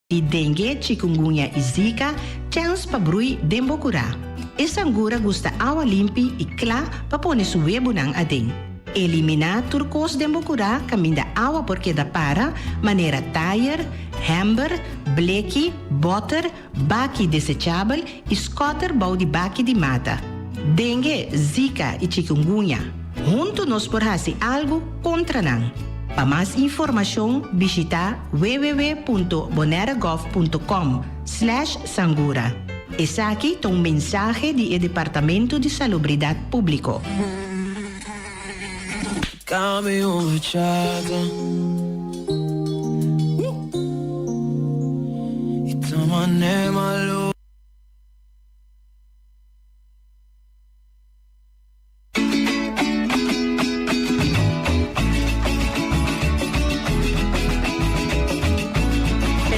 Di dengue, chikungunya i zika, chèns pa brui den bo kurá. E sangura gusta awa limpi i kla pa pone su webunan aden. Eliminá tur kos den bo kurá kaminda awa por keda para, manera tayer, hèmber, bleki, bòter, baki desechabel i skòter bou di baki di mata. Dengue, zika i chikungunya. Huntu nos por hasi algu kontra nan. Pa mas informashon bishitá www.bonairegov.com slash sangura. Esaki ta un mensahe di e Departamento di Salubridat Públiko.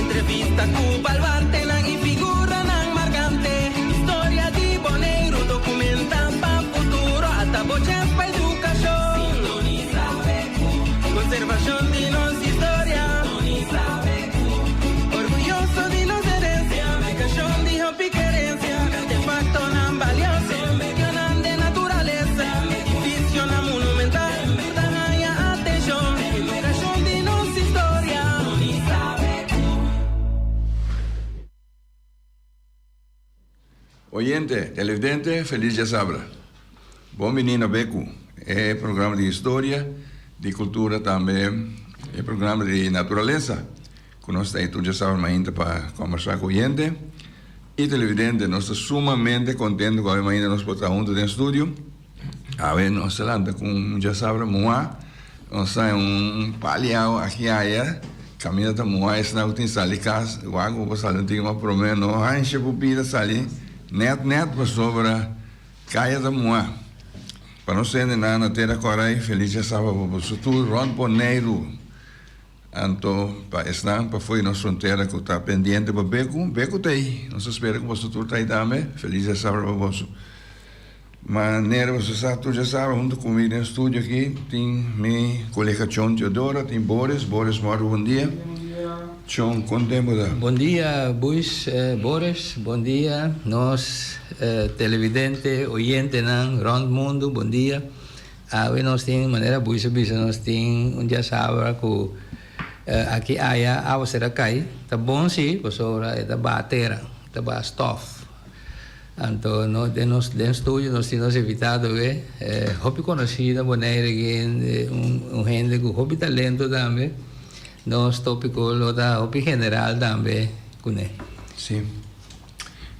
Entrevista ku baluartenan i figuranan markante. Historia di Boneiru dokumentá pa futuro. Ata bo chèns pa edukashon. Sintonisa BQ. Konservashon di nos historia. Sintonisa BQ. Orguyoso di nos herensia. Edukashon di hopi kerensia. Artefaktonan balioso. Medionan den naturalesa, edificionan monumental ta haña atencion. Edukashon di nos historia. Oyente, televidente, felis djasabra. Bon bini na Beku, e programa di historia, di kultura tambe e programa di naturalesa ku nos ta ei tur djasabra mainta pa kombersá ku oyente. I televidente, nos ta sumamente contento cu awe mainta nos por ta hunto den studio. Awe nos ta lanta cu un djasabra muha, nos ta un paliao aki aya, caminda ta muha, esnan cu tin sali cas, wak cu bo por sali un tiki mas prome, no hansha bo bida sali net net pasobra caya ta muha. Pa nos hende nan na tera Coray, feliz djasabra pa boso tur rond Boneiru. Anto pa esnan pafó di nos frontera ku ta pendiente pa Beku, Beku ta ei. Nos ta spera ku boso tur ta ei tambe. Felis djasabra pa boso. Manera boso sa tur djasabra huntu ku mi den studio aki tin mi kolega Chon Teodora, tin Boris. Boris mòrdu bon dia. Chon, kon tempu ta? Bon dia Buis, Boris, bon dia nos televidente, oyentenan rònt mundu, bon dia. Awe nos tin, manera Buis a bisa, nos tin un diasabra ku aki aya awa ser a kai. Ta bon si, pasobra e ta baha tera, e ta baha stof. Anto no den nos den studio nos tin nos invitado awe, hopi konosí na Bonaire aki, un hende ku hopi talento tambe. Nos topiko lo ta hopi general tambe kuné. Sí.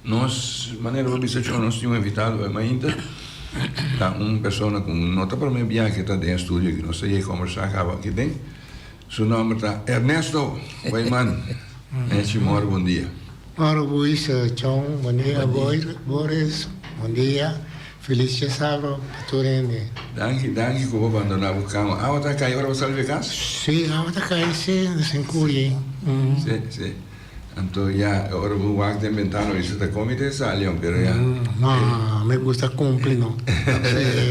Nos, manera bo bisa cho, nos tin un invitado e mainta, ta un persona ku no ta prome biaha ke ta den e studio aki, nos ta yega kombersá kaba aki den. Su nomber ta Ernesto Weyman. Nechi mor bon dia. Mor Buis, Chon, bon dia Boris, bon dia, felis djasabro pa tur hende. Danki, danki ku bo bandoná bo kama. Awa ta kai ora bo sali di kas? Sí, awa ta kai, sí, nos tin kuri. Sí, sí. Anto ya e ora bo wak den bentana bo bisa ta kon mi ta e sali hom pero ya. No, mi gusta cumpli no. E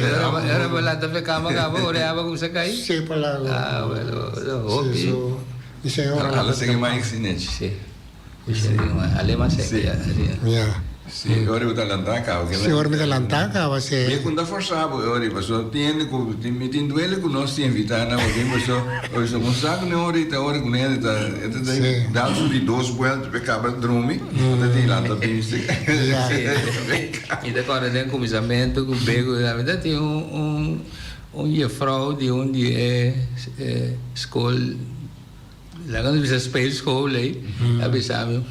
ora bo lanta fe cama caba ora e aba cuminsa cay? Si pa lago. Ah bueno, hopi. Si so mi señora Ala segi mas exinech. Si. Ale mas segi ya. Ya. Si, e ora bo ta lantá caba. Si, ora mi ta lantá caba, si. Mi cu ta forsa bo e ora ei, pasobra tin hende cu mi tin duele cu nos tin invitá nan bo tin pasobra ora bo sa cu nan ora ei ta ora cu nan hende ta e ta dal su di dos buelta pa e caba drumi ta tin lanta bin si. Mi ta corda den cuminsamentu cu Bego mi ta tin un un juffrouw di un di e school laga nos bisa speelschool ei a bisa mi.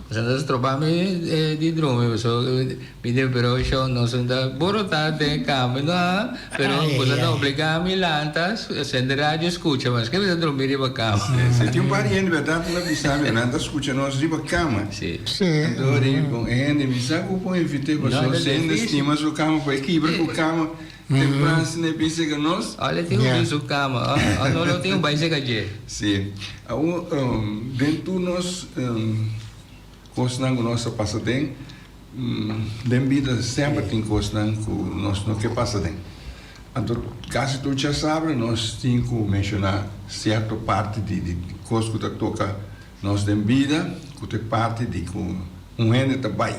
Pasobra nos a stroba mi di drumi pasobra mi den pero shon nos no ta borota den e kama no a pero boso ta obliga mi lanta sende radio scucha maske mi ta drumi riba kama. Si tin un par di hende berdad ta bisa mi nan ta scucha nos riba kama. Si. Anto di bon e hende mi sa cu por invite pasobra si hende stima su kama pa e kibra cu kama tempran si na e bin sega nos. Ora tin un bin su kama o no lo tin un bai sega dje. Si. Awor den tur nos kosnan ku nos a pasa den, den bida semper tin kosnan ku nos no ke pasa den. Anto kasi tur djasabra nos tin ku menshoná sierto parti di kos ku ta toka. nos den bida ku ta e parti di ku un hende ta bai.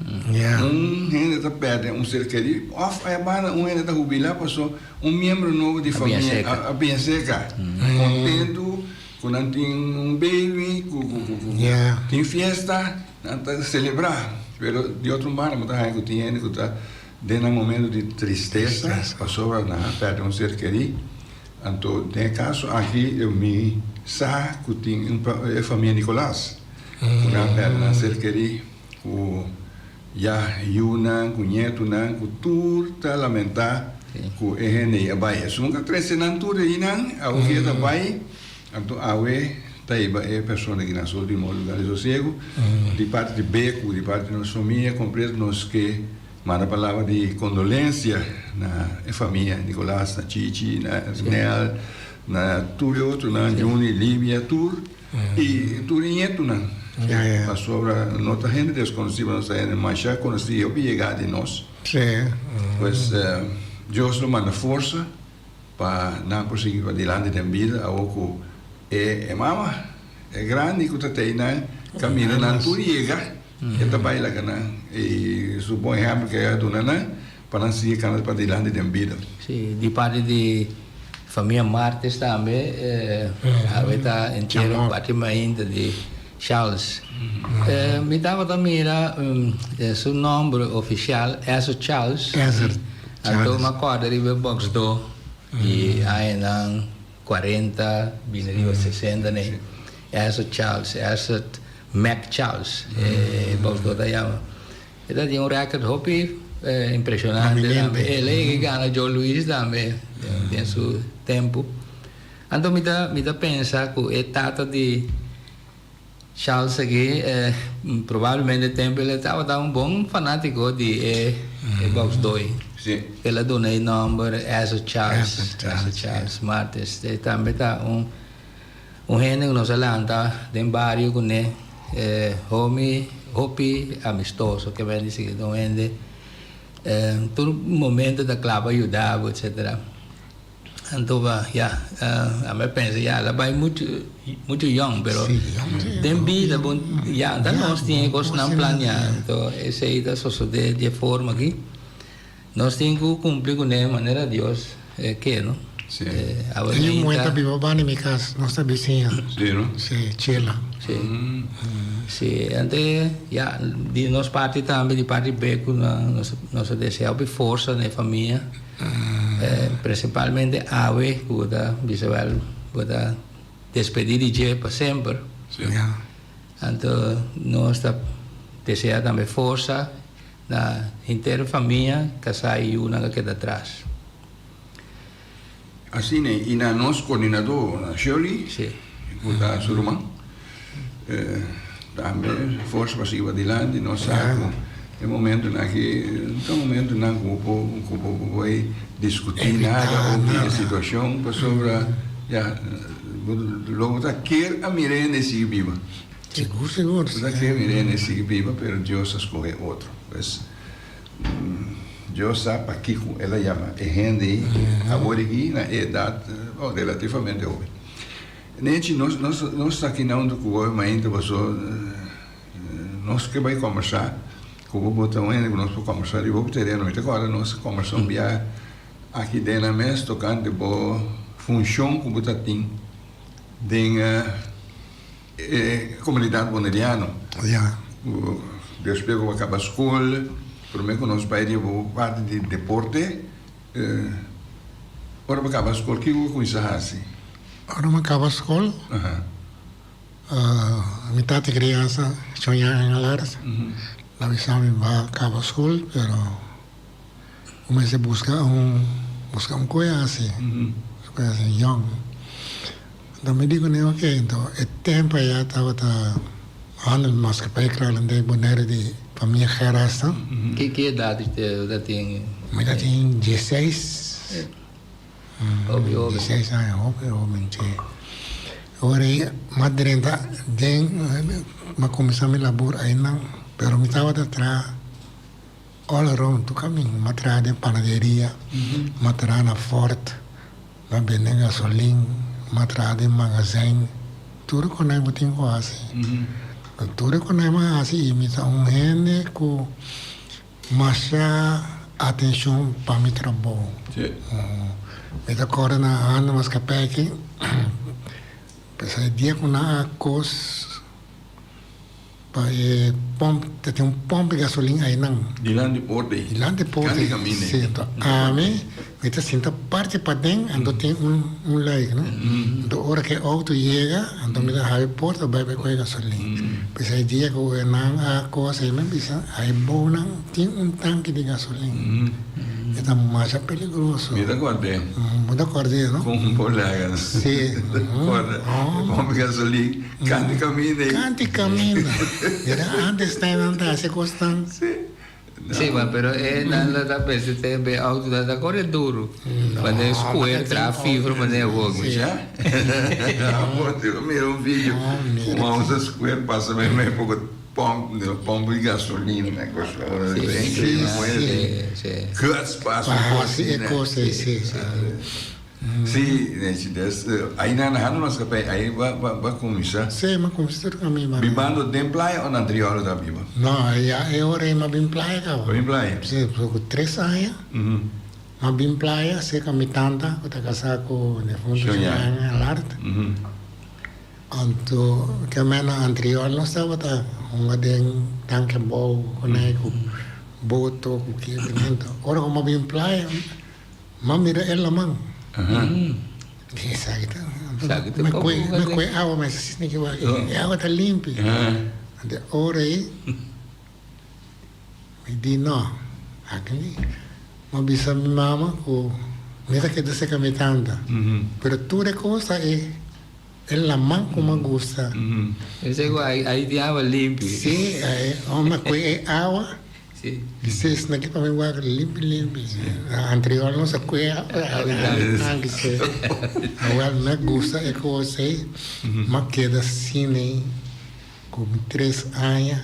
Un hende ta pèrdè un ser kerí òf aya banda un hende ta hubilá paso un miembro nobo di famia a bin serka. Kontentu ku nan tin un baby, ku tin fiesta, nan ta selebrá. Pero di otro banda bo ta haña ku tin hende ku ta den nan momento di tristesa pasobra nan a pèrdè un ser kerí. Anto den e kaso aki mi sa ku tin e famia Nicolas ku nan a pèrdè nan ser kerí. Ku ya yunan, ku ñetunan, ku tur ta lamentá ku e hende ei a bai. Esun ku a trese nan tur einan, awe ku e ta bai, anto awe ta hiba e persona ki na su último lugar di sosiegu. Di parti di Beku, di parti di nos famia kompleto nos ke manda palabra di kondolensia na e famia Nicolas, na Chichi, na Nel, na tur e otronan, Juni, Livia, tur. I tur e ñetunan, pasobra no ta hende deskonosí, pero nos ta hende masha konosí i hopi yegá di nos. Pues, Dios lo manda forsa pa nan por sigui padilanti den bida awor ku e mama, e grandi ku ta tei nan kaminda nan tur yega, e ta bai laga nan i su bon ehèmpel ku e a duna nan. Pa nan sigui kana padilanti den bida. Sí, di parti di famia Martes tambe awe ta entierro parti mainta di Charles. Mi tabata mira su nomber oficial Ezer Charles. Ezer Charles. Anto mi a corda riba e boxdo di añanan cuarenta bini riba sesenta ne. Ezer Charles, Ezer Mac Charles e boxdo ta yama. E ta tin un record hopi impresionante tambe. El a yega gana Joe Louis tambe den su tempu. Anto mi ta mi ta pensa ku e tata di Charles aki probablemente tempu el tabata un bon fanatiko di e e boksdoi. El a duna e nomber Ezer Charles, Ezer Charles Martes. E tambe ta un. Un hende ku nos a lanta den bario kuné, e homi hopi amistoso, ke men di si un hende tur momento ta kla pa yuda bo etcetera. Anto ba ya ami a pensa ya el a bai muchu muchu yòn pero den bida bo ya ta nos tin e kosnan plania anto esei ta sosode di e forma aki. Nos tin ku kumpli kuné manera Dios ke, no? Sí. Awe Tin un muhé mainta. ta biba banda di mi kas, nos ta bisiña. Sí, no? Sí, Chela. Sí. Sí, ante ya, di nos parti tambe, di parti Beku, nos nos a desea hopi forsa na e famia. Prinsipalmente awe ku bo ta bisa wèl, bo ta despedí di dje pa semper. Sí. Ya. Anto nos ta desea tambe forsa. Na henter famia kasá i yunan a keda atras. Asina i na nos koordinadó na Shirley, ku ta su ruman, tambe forsa pa sigui padilanti. Nos sa ku e momentunan aki no ta momentunan ku bo por ku bo por bai diskutí nada of di e situashon pasobra ya lo bo ta kier a mira hende sigui biba. Sigur, sigur. Bo ta kere mira hende sigui biba, pero Dios a skohe otro. Pues, Dios sa pakiko El a yama e hende ei awor aki na e edat, oh, relativamente hoben. Nechi, nos, nos, nos ta aki na huntu ku bo mainta paso nos ke bai kombersá ku bo, bo ta un hende ku nos por kombersá riba hopi tereno. Mi ta kòrda nos a kombersá un bia aki den nan mes tokante bo funshon ku bo ta tin den E komunidat boneriano. Ya. Despues ku bo a kaba skol, promé ku nos bai riba bo parti di deporte, ora bo a kaba skol kiko bo a kuminsá hasi? Ora mi a kaba skol, mi tata kriansa Soña Engelaars a bisa mi bo a kaba skol pero bo mester buska un buska un koe hasi, un koe hasi yòn. Anto mi di kuné oke, anto e tempu aya tabata handelmaatschappij Kralendijk Bonaire di famia Gerardsen. Ki ki edat usted ta tin? Mi ta tin dieseis. Hopi hoben. Dieseis aña, hopi hoben, si. Ora ei m'a drenta den, m'a kuminsá mi labor einan, pero mi tabata traha all around tur kaminda. M'a traha den panaderia, m'a traha na Fort. M'a bende gasolin, m'a traha den magazijn, tur. Tur konai bo tin ku hasi. Tur e konai mi a hasi i mi ta un hende ku masha atenshon pa mi trabou. Mi ta kòrda na handa mas kapèki, p'esei dia ku nan a kos. Pa e pomp, ta tin un pomp di gasolin einan. Dilanti porta ei. Dilanti porta ei. Kandi kaminda ei. Sí, anto ami, mi ta sinta parti paden, anto tin un un luik, no? Anto ora ku e outo yega, anto mi ta habri porta bai bai kohe gasolin. P'esei dia ku nan a kos ei, mi a bisa, aibounan tin un tanki di gasolin. E ta masha peligroso. Mi ta kòrd'é. Bo ta kòrd'é, no? Kon bo laga no? Sí. Kòrda. E pomp di gasolin. Kanti kaminda ei. Kanti kaminda. Mira antes nan ta hasi kosnan. Sí. Sí, ma pero e nan lo ta pensa te be auto ta ta kore duru. Mane skuer tra fibra mane awor. Sí. Mira un video. Un auto skuer pasa mei mei poko pomp, pomp di gasolina kos. Sí, sí, sí. Guts pasa. Pa hasi e kos ei, sí. Sí, Nechi, des ahí nan handa mas kapei, ahí ba ba ba kuminsá. Sí, m'a kuminsá tur kami ba. Bibando den playa o na Driolo ta biba? No, ya e ora ei m'a bin playa kaba. Bo bin playa? Sí, so ku tres aña m'a bin playa serka mi tanta ku ta kasá ku defunto Julián Alart. Anto ke mena anterior nos tabata hunga den tanke bou ku nei ku boto ku kiko. Ora ku m'a bin playa. M'a mira e laman. Dije, esaki ta. Mi kue, mi kue awa mes asina ki wak. E awa ta limpi. Anto ora ei, mi di no, aki mi. M'a bisa mi mama ku mi ta keda serka mi tanta. Pero tur e kos ta e e laman ku m'a gusta. Esei ku ai tin awa limpi. Si, ora mi kue e awa. Dice esnan ki pa mi wak limpi limpi. Anterior nos a kue tanki se. Awel me gusta e kos ei. Ma keda asina ku mi tres aña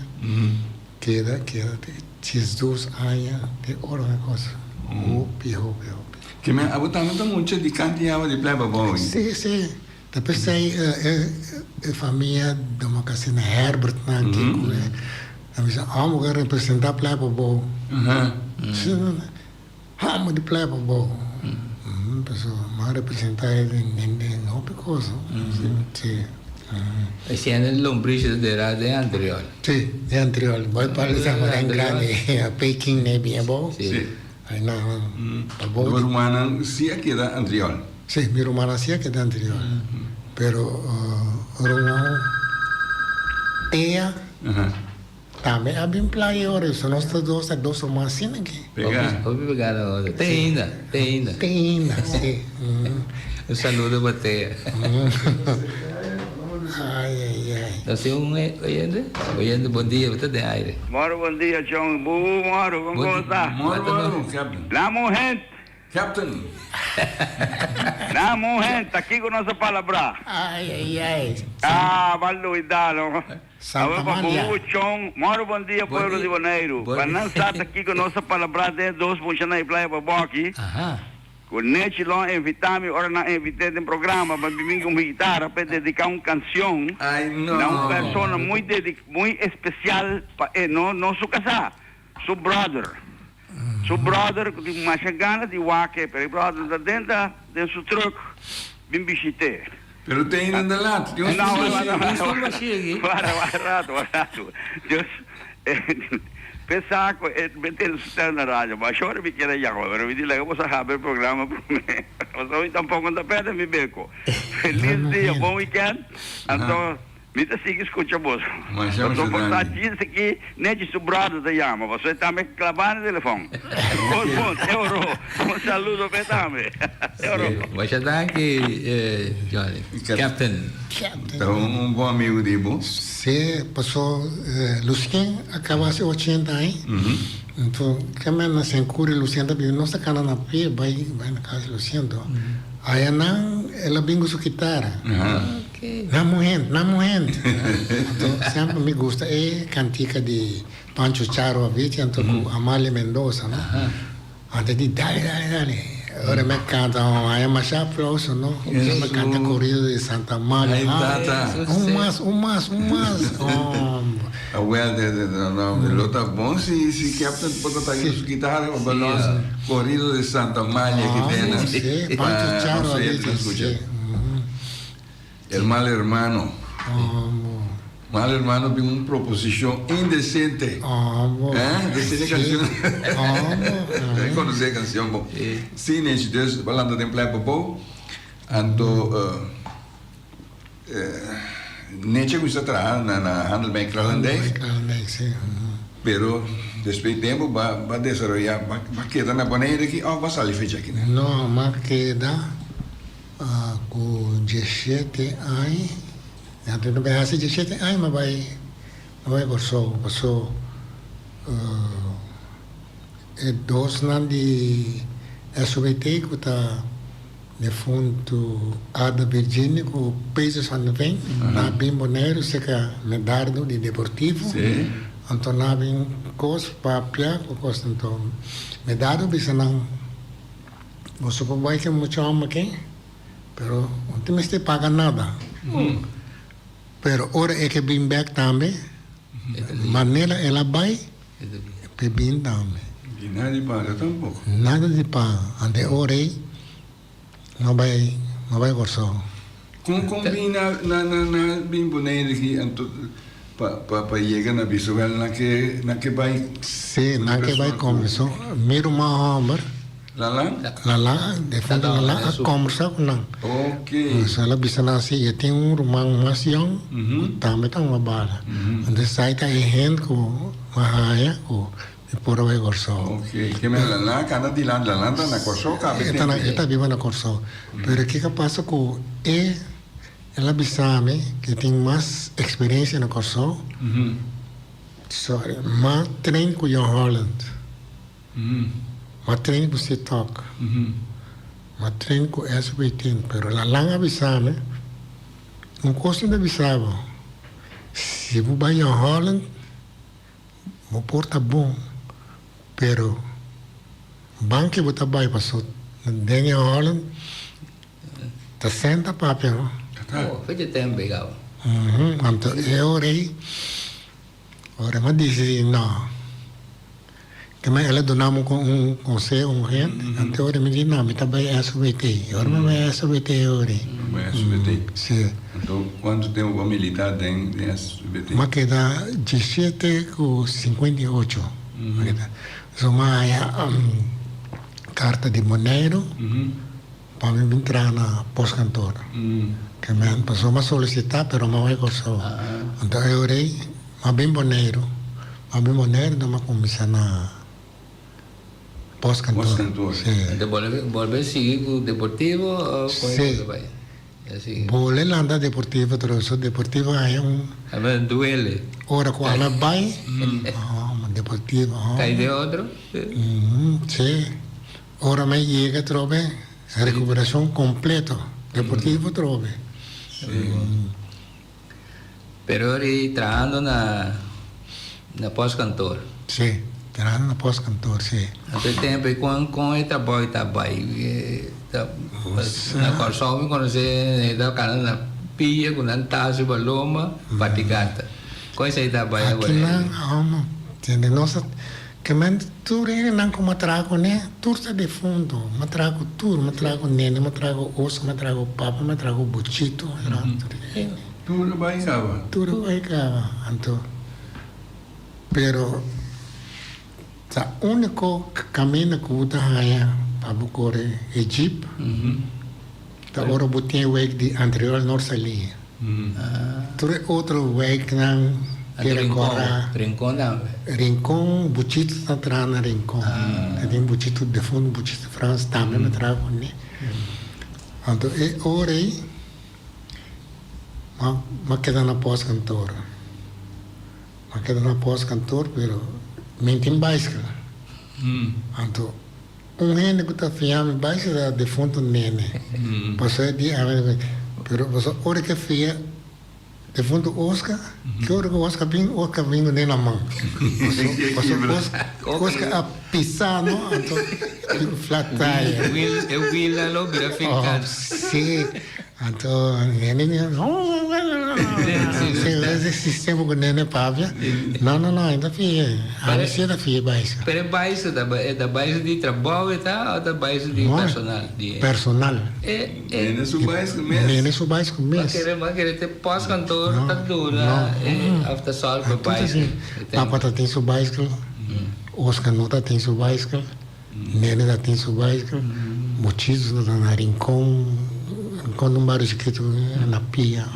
keda keda te diesdos aña te ora mi kos hopi hopi hopi. Ke men abo tambe ta mucha di kanti awa di playa pabou. Si si. Ta p'esei e famia Domacassina Herbert nan aki ku e a bisa amo ke representá Playa Pabou. Amo di Playa Pabou. Pasobra mi a representá e den hopi kos. Si. Esei lombrishi ta dera den anterior. Si, den anterior. Bai pa den grandi Peking nei bien abou. Si. Ainan Pabou. Bo rumannan si a keda anterior. Sí, mi rumannan sí a keda anterior. Pero ruman Tea tambe a bin playa ora. So nos ta dos ta dos ruman asina aki. Pegá. Hopi pegá na otro. Te ainda, te ainda. Te ainda, sí. Un saludo pa Tea. Ay, ay, ay. Nos tin un oyente? Oyente, bon dia, bo ta den aire. Moro bon dia, Chon. Bubu moro, con como ta? Moro, moro, Captain. La mujer. Captain. La mujer, ta kico nos a palabrá? Ay, ay, ay. Ah, b'a luidá, no. Santa Awe pa Maria. Bubu, Chon, moro bon dia, pueblo di Boneiru. Pa nan sa ta kico nos a palabrá den dos muchanan di Playa Baboki. Aha. Cu Nechi lo a invita mi ora nan a invité den programa pa bini cu mi guitarra pa e dedica un cancion Ay, no. na un persona muy dedi muy especial pa e, no no su casá, su brother. Su brother cu tin masha gana di wak e, pero e brother ta den ta den su truck bin bishité. Pero te ainda na laat. Dios No, te wara, Un stoel bashí aki. wara, wara rato, wara rato. Dios, pensa cu e mete el stel na radio, ma shor mi kier a yama, pero mi di laga boso habri e programa prome. Pasobra mi tampoco no ta perde mi beco. Feliz dia, bon weekend. Anto Mi ta sigui scucha boso. Masha, Pasobra masha por ta danki. djis aki nechi su brother ta yama, pasobra e tambe claba na telefon. Bon, bon, euro. Un saludo p'e tambe. Euro. Masha danki, Johnny. Captain. Captain. Ta un bon amigo di bo. Sí, paso Lucien a caba haci ochenta aña. Enton, keme na Sencuri Lucien ta bibi, nos ta cana na pie bay bay na casa di Lucien. Enton, aya nan el a bin cu su kitara. Na muhent, na muhent. Anto semper mi gusta e cantica di Pancho Charo Avitia anto cu Amalia Mendoza, no? Anto di dale, dale, dale. Ora mi canta, oh, hay masha aplauso, no? Mi canta corrido di Santa Amalia. Ay, tata. Un mas, un mas, un mas. Oh. Ah, wel, de, de, no, no, lo ta bon si, si Captain por ta taki su guitarra pa nos corrido de Santa Amalia ki den. Ah, sí, Pancho Charo a dicho, sí. El mal hermano. Oh, Mal hermano bin un proposicion indecente. Oh, Eh? Decente sí. cancion. Oh, Conoce e cancion bon. Sí, Nechi, dus bo lanta den Playa Pabou. Anto eh, eh, Nechi a cuminsa traha na na Handelbank Kralendijk. Kralendijk, sí. Pero despues di tempo ba ba desaroya, ba ba keda na Bonaire aki of ba sali fecha aki? No, m'a keda Ku diesshete aña, anto no bai hasi diesshete aña mi bai mi bai Kòrsou paso e dosnan di SOBT ku ta defuntu Ada Virginia ku Peter van der Veen nan a bin Boneiru serka Medardo di Deportivo anto nan a bin kos papia ku kos anto Medardo bisa nan. Boso por bai ke mucha homber ke, pero no tin mester paga nada. Pero ora e ke bin bek tambe, manera el a bai, e por bin tambe. I nada di paga tampoco. Nada di paga. Anto e ora ei no bai no bai Kòrsou. Kon kon bin na na na na bin Bonaire aki anto pa pa pa yega na bisa wèl nan ke nan ke bai. Sí, nan ke bai kòmbersá. Mi ruman hòmber. Lalan? Lalan, defuntu Lalan a kòmbersá ku nan. Ok. So el a bisa nan si e tin un ruman mas yòn ku tambe ta un abala. Entonces esei ta e hende ku mi a haña ku mi por a bai Kòrsou. Ok, ke men Lalan a kanda dilanti, Lalan ta na Kòrsou kabe E ta na, e ta biba na Kòrsou. Pero kiko a pasa ku e, el a bisa mi ku e tin mas eksperensia na Kòrsou, sorry, mas train ku Jong Holland. M'a train ku Sitok. M'a train ku SBT. Pero Lalan a bisa mi, un kos mi ta bisa bo, si bo bai Jong Holland, bo por ta bon, pero ban ke bo ta bai paso den Jong Holland ta senta papia no. Oh, fecha tempo e gaba. Anto e ora ei. Ora mi a dicidi no. Te me el a duna mi un conseho un hende, anto ora mi di no, mi ta bay SVT. Ora mi bay SVT ora. Bay SVT. Si. Anto cuanto tempo bo a milita den SVT? Mi a keda diesshete cu 58. So mi a haya carta di Boneiru pa mi bin traha na postkantoor. Ke men pasobra mi a solicita pero mi a bay Kòrsou. Anto e ora ei mi a bin Boneiru. Mi a bin Boneiru anto mi a kuminsá na postkantoor. Postkantoor. Si. Anto bolbe bolbe sigui ku Deportivo o kon Si. e cosa bai? E sigui. Bolbe lanta Deportivo pero so Deportivo a haña un. A bai duele. Ora ku ami a bai, Deportivo. Kai den otro? Si. Ora mi yega atrobe, recuperacion completo, deportivo atrobe. Pero ora ei trahando na na postkantoor. Sí, trahando na postkantoor, sí. Anto e tempo ei con con e trabou ta bai? Ta na Kòrsou mi konosé e ta kana na pia ku nan tas riba lomba parti karta. Kon esei ta bai awor? Akinan, amo, tende nos a Ke men tur hendenan ku m'a traha kuné, tur ta defuntu. M'a traha ku tur, m'a traha ku nene, m'a traha ku oso, m'a traha ku papa, m'a traha ku buchito, m'a traha ku tur hende. Tur a bai kaba. Tur a bai kaba. Anto, pero ta úniko kaminda ku bo ta haña pa bo kore e jeep ta ora bo tin e wijk di anterior Noord-Saliña. Tur e otro wijknan Tera Kora. Rincon tambe. Rincon, Buchito ta traha na Rincon. Ta tin Buchito defunto Buchito Frans tambe mi traha kuné. Anto e ora ei m'a keda na postkantoor. M'a keda na postkantoor pero mi tin baiskel. Anto un hende ku ta fia mi baiskel ta defunto Nene. Pasobra e di ami pero pasobra ora ke fia. Defuntu Oscar, ki ora ku Oscar bin, Oscar bin ku na man. Pasobra Oscar a pisa no, anto tin flat tire. E wielnan lo bira finkan. Si, anto nene di si, e sistema ku nene papia, no no no, e ta fia, ami si ta fia baiskel. Pero e baiskel ta, e ta baiskel di trabou e ta o ta baiskel di personal? Personal. E. Nene su baiskel mes. Nene su baiskel mes. Ma kere te postkantoor ta duna of ta sòrg pa baiskel. Papa ta tin su baiskel, Oscar no ta tin su baiskel, Nene ta tin su baiskel, Mochitos no ta na Rincon, Rincon ta un bario chikitu na pia.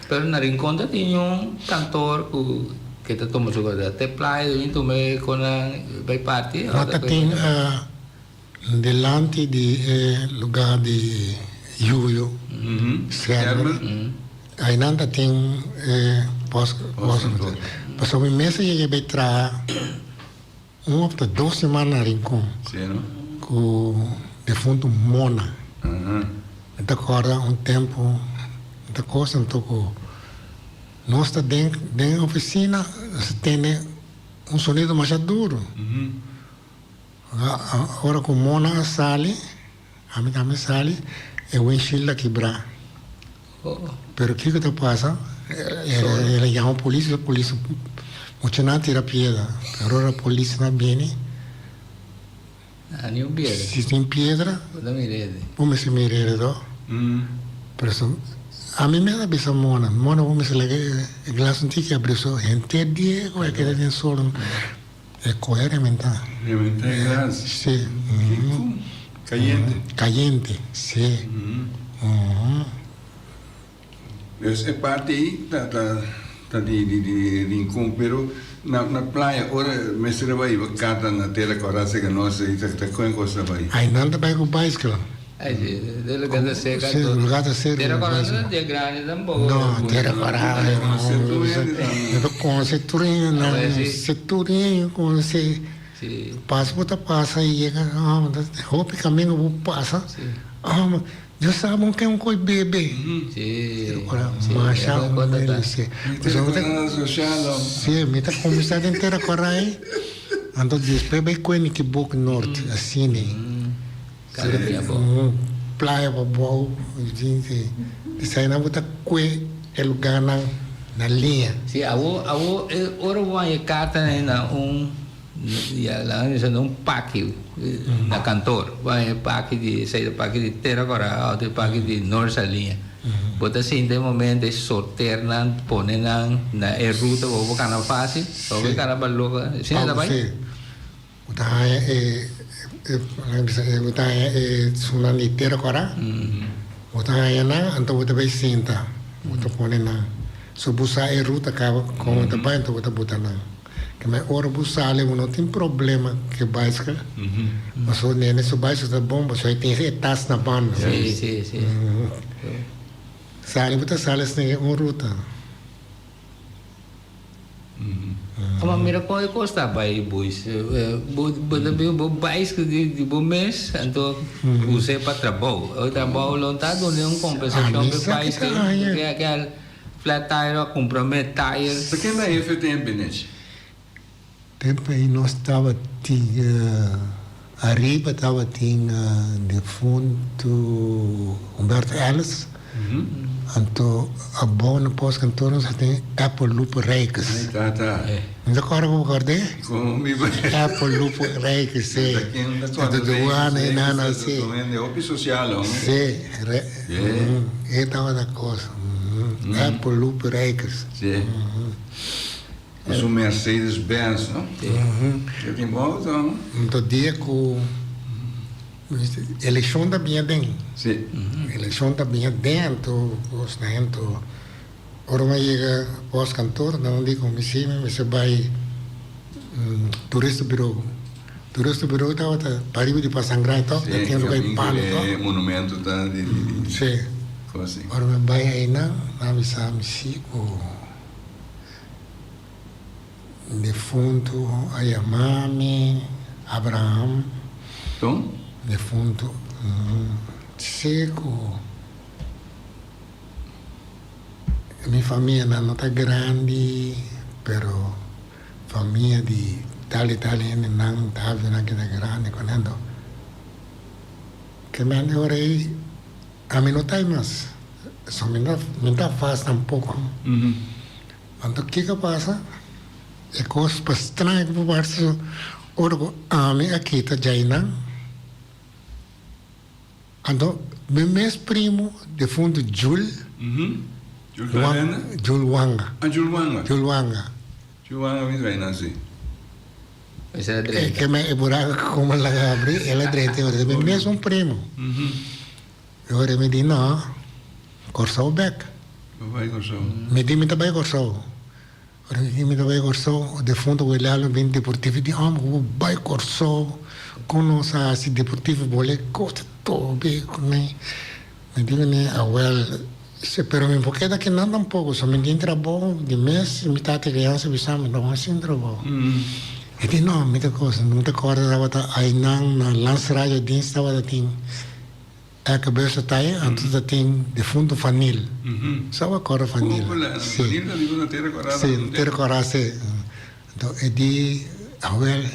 Pero na Rincon ta tin un kantoor ku ke ta tuma su kos. Te playa ta bin tuma e konan bai parti. No ta tin. Dilanti di e lugá di Yuyu, Schermer, ainan ta tin e pòst kantor. Pasobra mi mes a yega bai traha un òf ta dos siman na Rincon ku defuntu Mona. Mi ta kòrda un tempu, mi ta kosa anto ku nos ta den den ofisina, nos ta tende un sonido masha duru. Ora ku Mona a sali, ami tambe sali, e windshield a kibrá. Pero kiko ta pasa? El a yama polis, e polis muchanan a tira piedra. Pero ora polisnan bini, si tin piedra, bo mester mira e redó. Pero ami mes a bisa Mona, Mona bo mester laga e glas un tiki abri so henter dia ku a keda den sol. E kohe rementá. Rementá e glas? Sí. Kiko? Kayente? Kayente, sí. Dus e parti ei ta ta ta di di di Rincon, pero na na playa ora mester a bai kanta na tera kòrá seka nos ei ta ta kon e kos ta bai? Ai nan ta bai ku baisikla. Ai si, e lugar ta seka Sí, anto. lugar ta seka. Tera kòrá no ta dia grandi tampoco. No, tera kòrá. No konosé tur hende tambe. No ta konosé tur hende, no konosé tur hende, konosé. Si. Pas bo ta pasa i yega, oh, hopi kaminda bo pasa. Si. Oh, Dios sa bon ken un koi bebe. Si. Ora masha humilde, si. Tera kòrá sosial. Si, mi ta kuminsá den tera kòrá ei, anto despues bai kue Nikibok Noord, asina. Playa pa bou, jinti. Eseinan bo ta kue e lugánan na liña. Si, awo, awo e ora bo haña e kartanan na un, ya laga mi bisa na un paki na kantor. Bo haña e paki di, esei ta paki di Tera Kòrá òf e paki di Noord Saliña. Bo ta sinti e momento e sorter nan, pone nan na e ruta bo por kana fásil, bo por kana baloka. Asina ta bai? Bo ta haña e, laga bisa, bo ta haña e sunan di tera kòrá, bo ta haña nan, anto bo ta bai sinta, bo ta pone nan. So bo sa e ruta kaba kon bo ta bai, anto bo ta buta nan. Kemey ora bo sali bo no tin problema ku e baiskel, pasobra nene su baiskel ta bon, pasobra e tin e tas na banda. Sí, sí, sí. Sali bo ta sali asina un ruta. Ma mira kon e kos ta bai boys. Bo bo ta bin bo baiskel di di bo mes anto us'é pa trabou. E trabou lo ta duna un kompensashon pa e baiskel ke a ke a flat tire a kumpra me tire. Ta ken ta hefe tempe nechi? Tempe ei nos tabatin ariba tabatin defuntu Humberto Ellis. Anto abou na post kantoor nos a tin Apple Lupo Rijkes. Ay tata. Mi ta kòrda ku bo kòrd'é? Kon mi bo. Apple Lupo Rijkes, sí. Ta ken ta kòrda Anto douane Rijkes, nana, Rijkes sí. ta un hende hopi sosial hombre. Sí, re, e tabata kos. Apple Lupo Rijkes. Sí. Ku su Mercedes Benz, no? E tin bon auto, no? Anto dia ku Elekshon ta biña den. Sí. Elekshon ta biña den anto kos na anto ora mi a yega pòst kantor nan di ku mi si mi mester bai Toeristenbureau. Toeristenbureau tabata pariba di Pasangraai tòg ta tin luga di palo tòg. Sí, monumento ta di di Sí. kos así. Ora mi bai einan nan a bisa mi si ku Defuntu a yama mi Abraham. Ton? Defuntu seku. Mi famianan no ta grandi, pero famia di tal i tal hendenan ta habi nan keda grandi ku nan. Anto ke mi anda ora ei ami no ta ei mas, so mi no mi ta fas tampoko. Anto kiko a pasa? E kos pa straño ku por parse ora ku ami a kita djainan. Anto mi mes primo defunto Jul Jul Wanga. Ah, Jul Wanga. Jul Wanga. Jul Wanga mi trae nan si. E ke me e buraco como laga abri, el a drenta e ora. Mi mesun primo. E ora mi di no, Corsou bek. Bo bai Corsou. Mi di mi ta bai Corsou. Ora mi ta bai Kòrsou, defuntu Wilhelm bin deportivo di hòmber ku bo bai Kòrsou kon nos a hasi deportivo bole kos ta tobe ku mi. Mi di kuné awèl si pero mi por keda kinan tampoko so mi tin trabou di mes mi tata kriansa bisa mi no sin trabou. E di no mi ta kos mi ta kòrda tabata ainan na Landsradio dienst tabata tin. E cabeza ta ei, anto ta tin defunto Vanil. Sa bo acorda Vanil? Si. Vanil ta biba na Tera Corá. Si, na Tera Corá, si. Anto e di, Awel,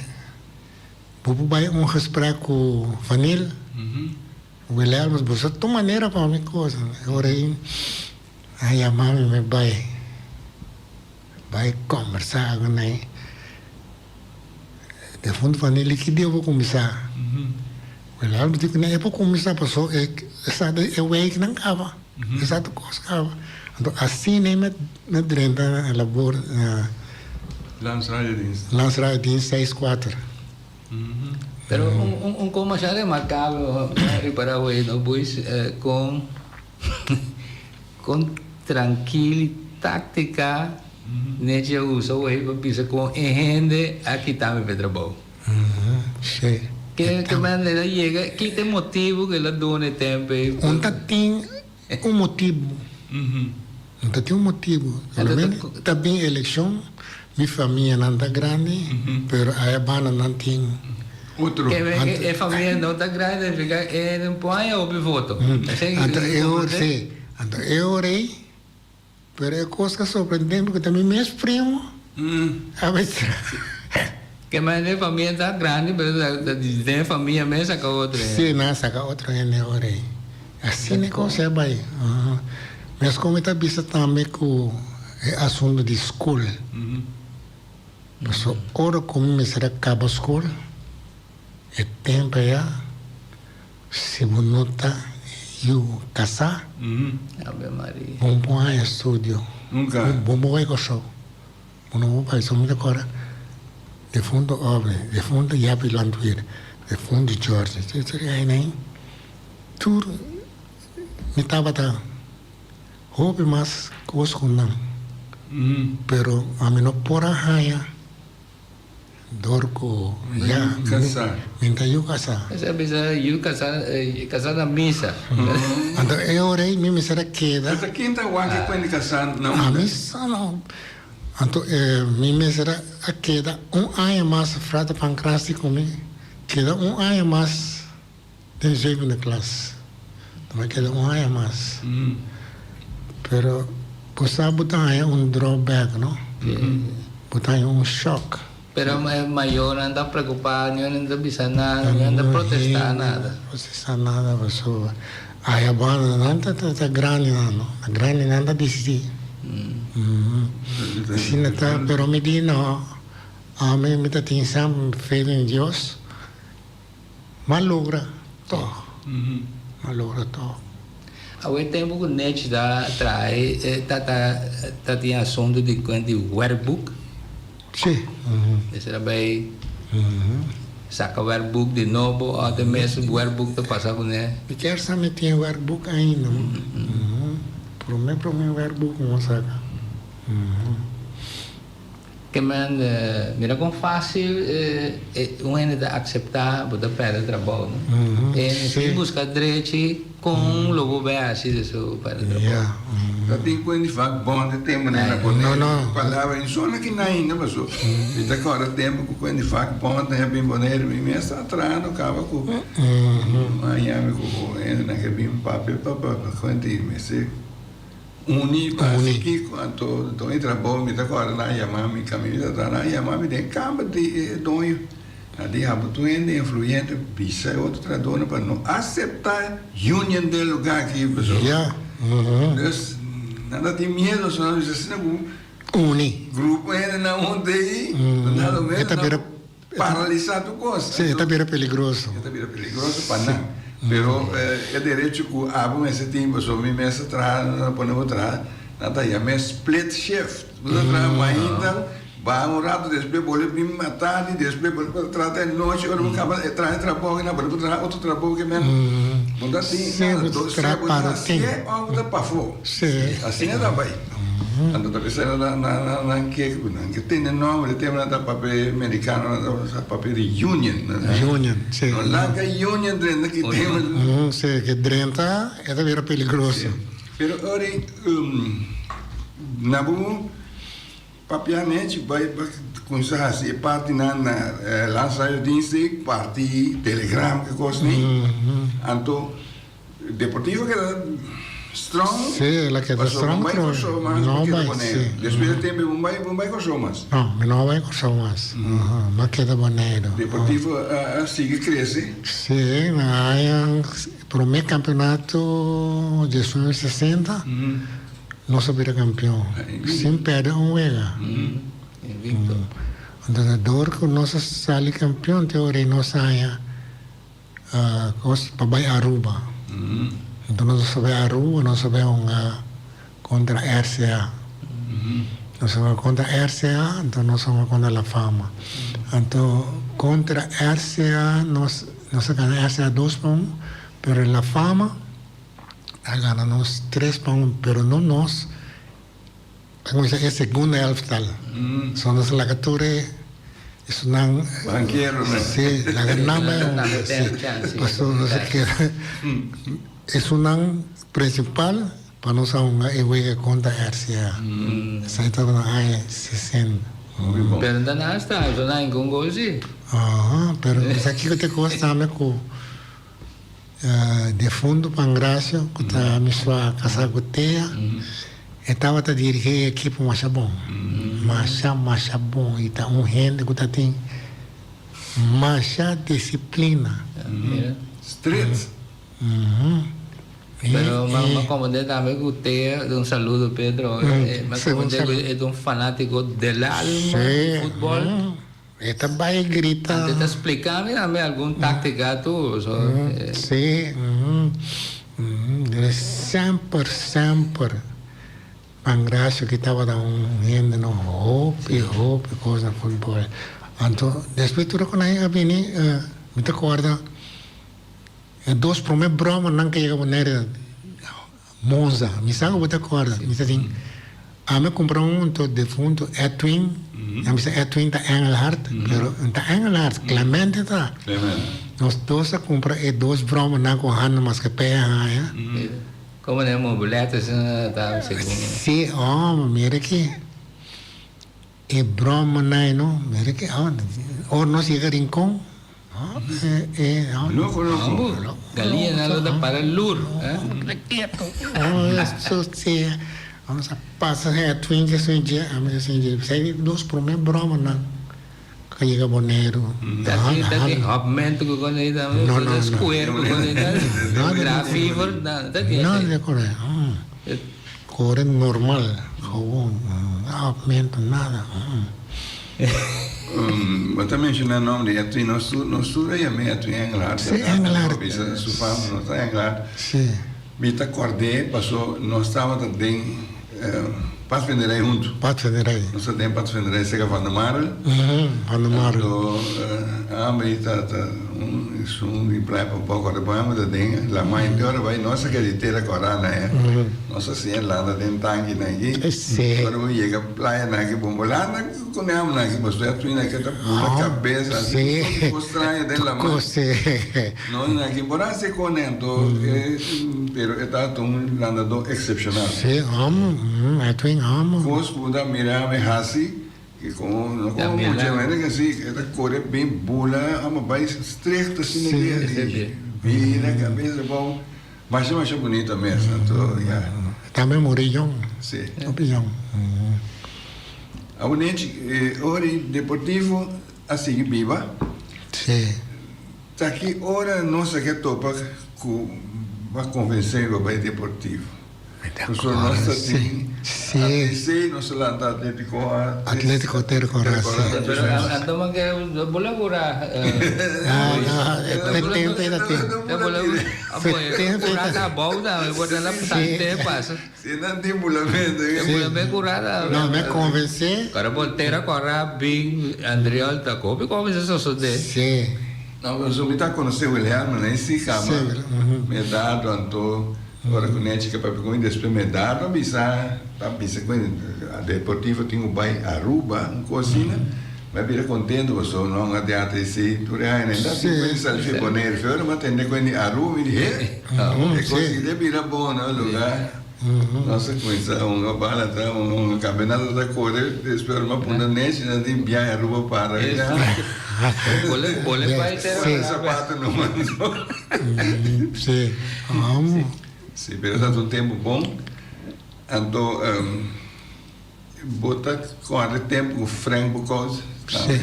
bo por bai un gesprek cu Vanil? Wilhelmus, bo sa tur manera pa mi cosa. E ora ei a yama mi, mi bai, bai combersa cu nan. Defunto Vanil, ki dia bo cuminsa? Wilhelmus di ku nan e por kuminsá paso e sa e weeknan kaba, e sa tur kos kaba. Anto asina mi a drenta na labor na Landsradiodienst. Landsradiodienst seis kuater. Pero un kos masha remarkabel mi a ripará awor no Buis kon kon trankil i taktika Nechi a usa awor pa bisa kon e hende a kita mi pa e trabou. Sí. Ke ke manera el a yega? Ki ta e motibu ku el a duna e tempu ei? Un ta tin un motibu. Un ta tin un motibu. Solamente ta bin elekshon, mi famianan ta grandi, pero aya banda nan tin. Otro. Ke e famia no ta grandi significa e no por haña hopi voto. Anto e ora, sí. Anto e ora ei. Pero e kos ta sorprendente ku ta mi mes primo a bai traha. Ke manera e famia ta grandi pero ta den e famia mes saka otro hende. Si, nan a saka otro hende ora ei. Asina e kos a bai. Mes kon mi ta bisa tambe ku e asuntu di skol. Pasobra ora ku mi mester a kaba skol, e tempu aya. Si bo no ta yu kasá, bo no por haña estudio. Bo no por bai Kòrsou. Bo no por bai. So mi ta kòrda defuntu Obe, defuntu Yapi Landweer, defuntu George. Tur e ainan tur mi tabata hopi mas kos ku nan. Pero ami no por a haña. Dor ku ya mi ta yu kasá. Esei a bisa yu kasá, kasá na misa. Anto e ora ei mi mester a keda. Pero ta ken ta wak e kuenta kasá na unda? Ami sa no. Anto mi mester a keda un aña mas, Frater Pancras di ku mi, keda un aña mas den zevende klas. Anto mi a keda un aña mas. Pero bo sa bo ta haña un drawback no. Bo ta haña un shock. Pero e mayornan ta preocupa, niun ta bisa nada, niun ta protesta nada. Protesta nada pasobra aya banda nan ta ta grandinan no, ta grandinan ta disidi. Asina ta, pero mi di no, ami mi ta tin semper fe den Dios. M'a logra tog. M'a logra tog. Awe e tempu ku Nech ta traha e ta ta tin asuntu di kuent di werkboek. Si. Mester a bai saka werkboek di nobo òf e mes werkboek ta pasa kuné. Mi kier sa mi tin werkboek ainda. Promé promé werkboek mi a saka. Ke men mira kon fásil un hende ta akseptá bo ta pèrdè trabou, no? E hende sin buska drechi kon lo bo bai hasi di su pèrdè trabou. Ta tin kuen di vak bon di tempu na Bonaire. Palabra in zona ki na ainda paso. Mi ta kòrda tempu ku kuen di vak bon ta bin Bonaire mi mes ta trahando kaba ku un aña mi ku hende nan ke bin papia pa kuen di mester. Uni pa hasi kiko? Anto doño di trabou mi ta kòrda nan a yama mi kaminda ta nan a yama mi den kamber di e doño. Nan di habo tur hende influyente bisa e otro trahadónan pa no aseptá union den lugá aki pasobra. Dus nan ta tin miedo so nan bisa asina ku Uni. Grupo hendenan huntu ei nan lo menos nan Paralisá tur kos. Sí, e ta bira peligroso. E ta bira peligroso pa nan. Pero e derecho ku abo mester tin, pasobra mi mes ta traha, nan ta pone bo traha, nan ta yam'é split shift. Bo ta traha mainta, baha un rato, despues bolbe bin atardi, despues bolbe pa traha te anochi, ora bo kaba e traha e trabou aki, nan bolbe traha otro trabou aki men. Bo ta tin nada, sea bo ta hasié òf bo ta pafó. Asina ta bai. Anto ta bisa nan nan ke ku nan ke tene nomber e tempo nan ta papia merikano nan ta papia di union. Union, si. No laga union drenta ki tempo. Si, ke drenta e ta bira peligroso. Pero ora na bo papia nechi bai kuminsa hasi e partinan na Landsradio Dinsdag parti telegram ke kos ni anto. Deportivo keda strong. Sí, el a keda strong. Pasobra bo bai Kòrsou mas, no bo keda bai, Boneiru. sí. Despues di tempu bo bai, bo bai Kòrsou mas. No, mi no a bai Kòrsou mas. Mi a keda Boneiru. Deportivo a sigui krese. Sí, na aña promé kampeonato diesnuebe sesenta nos a bira kampeon sin pèrdè un wega. Invicto. Entonces dor ku nos a sali kampeon te ora ei nos aña. Cos pa bay Aruba. Enton nos a bay Aruba, nos a bay hunga contra RCA. Nos a hunga contra RCA, enton nos a hunga contra La Fama. Anto contra RCA nos nos a gana RCA dos pa un, pero La Fama a gana nos tres pa un, pero no nos. Ta cuminsa e segundo elftal. So nos laga tur e esunnan. Bankeronan. Si, laga nan bai hunga. Si. Pasobra nos a keda esunnan principal pa nos a hunga e wega contra RCA. Esai tabata na aña sesenta. Pero nan a sta esunnan ningun gol si. Aha, pero sa kico ta e cos tambe cu Defunto Pangracio cu ta mi sua casa cu Tea, e tabata dirigi e ekipo masha bon, masha masha bon y ta un hende cu ta tin masha disciplina. Strict. Pero mi a comprende tambe cu Tea, un saludo Pedro, mi a comprende cu e ta un fanatico del alma di futbol. E ta bai grita. Antes ta splica mi tambe algun tactica tur. So, Si, semper, semper Pangracio ki tabata un hende no hopi, hopi cos na futbol. Anto despues tur cu nan a bini, mi ta corda e dos prome bromanan cu yega Bonaire. Monza, mi sa ku bo ta kòrda, mi ta tin, ami a kumpra un anto defunto Edwin, nan bisa Edwin ta Engelhard, pero no ta Engelhard, Clemente ta. Nos dos a kumpra e dos bròmanan ku handa maske pea haña. Komo nan e mobileta asina ta segun. Si, oh, mira ki e bròmanan no, mira ki, ora nos yega Rincon. Loco loco. Galiña nan lo ta para lur. Vamos a pasa e twinke sin dje, ami ta sin dje. Esei di dos prome bromanan ku a yega Boneiru. Ta tin ta tin hòpmentu ku kon ei tambe? No, no, no. Skuer ku kon ei tambe? No, no. Gra fever? No, ta tin No, esei. no kore. Kore normal, gewoon. Hòpmentu, nada. Bo ta menciona nomber di Edwin, nos tur, nos tur a yam'é Edwin Engelhardt. Sí, Engelhardt. Bo bisa su fama no ta Engelhardt. Sí. Mi ta kord'é paso nos tabata den Padvinderij huntu. Padvinderij. Nos ta den Padvinderij serka Van der Marel. Van der Marel. Anto ami ta ta un esun di Playa Pabou kòrda bo ami ta den Lamai te ora bai nos a keda di tera kòrda na e. Nos a siña landa den tanki nan aki. Sí. Ora bo yega playa nan aki bon bo landa ku neam nan aki pasobra e twin aki ta bula kabes asi Sí. Kos straño den laman. Kos sí. No nan aki por hasi kone anto e pero e tabata un landadó eksepshonal. Sí, amo. E twin amo. Kos ku bo ta mira mi hasi ki komo no komo mucha manera ke si e ta kore bin bula amo bai strikt asina Sí. Bira kabes abou. Masha masha bunita mes anto ya. Tambe muri yong. Si. Hopi yong. Awo Nenchi, e ora di Deportivo a sigui biba. Si. Ta ki ora nos a ke topa ku bo a konvensé bo bai Deportivo? Pasobra nos ta tin ATC, nos a lanta Atletico A. Atletico Tercora, si. Pero anto man ke bo labura. Ah, no, e tempo ei ta tin. E cura ta abou tambe, bo ta la sante pasa. Si nan tin bulamento. E bulamento cura ta. No, mi a convence. Ora bo tera cora bin Andriol ta hopi convence sosode. Si. No, pasobra mi ta conoce Wilhelm, nan si cama Medardo anto ora cu Nechi ke papia cu mi despues Medardo a bisa ta bisa cu Deportivo tin cu bay Aruba un cos asina. Mi a bira contento pasobra no a teatro esey tur e aña nan ta tin cuenta sali fi Bonaire fi ora mi a tende cuenta di Aruba mi di he e cos aki ta bira bon no lugar nos a cuminsa hunga bala ta hunga campeonato ta core despues ora mi a puntra Nechi nan tin biahe Aruba para ya zapato no mando si pero ta un tempo bon anto. Bo ta kòrda e tempu ku Frank Boekhout Sí.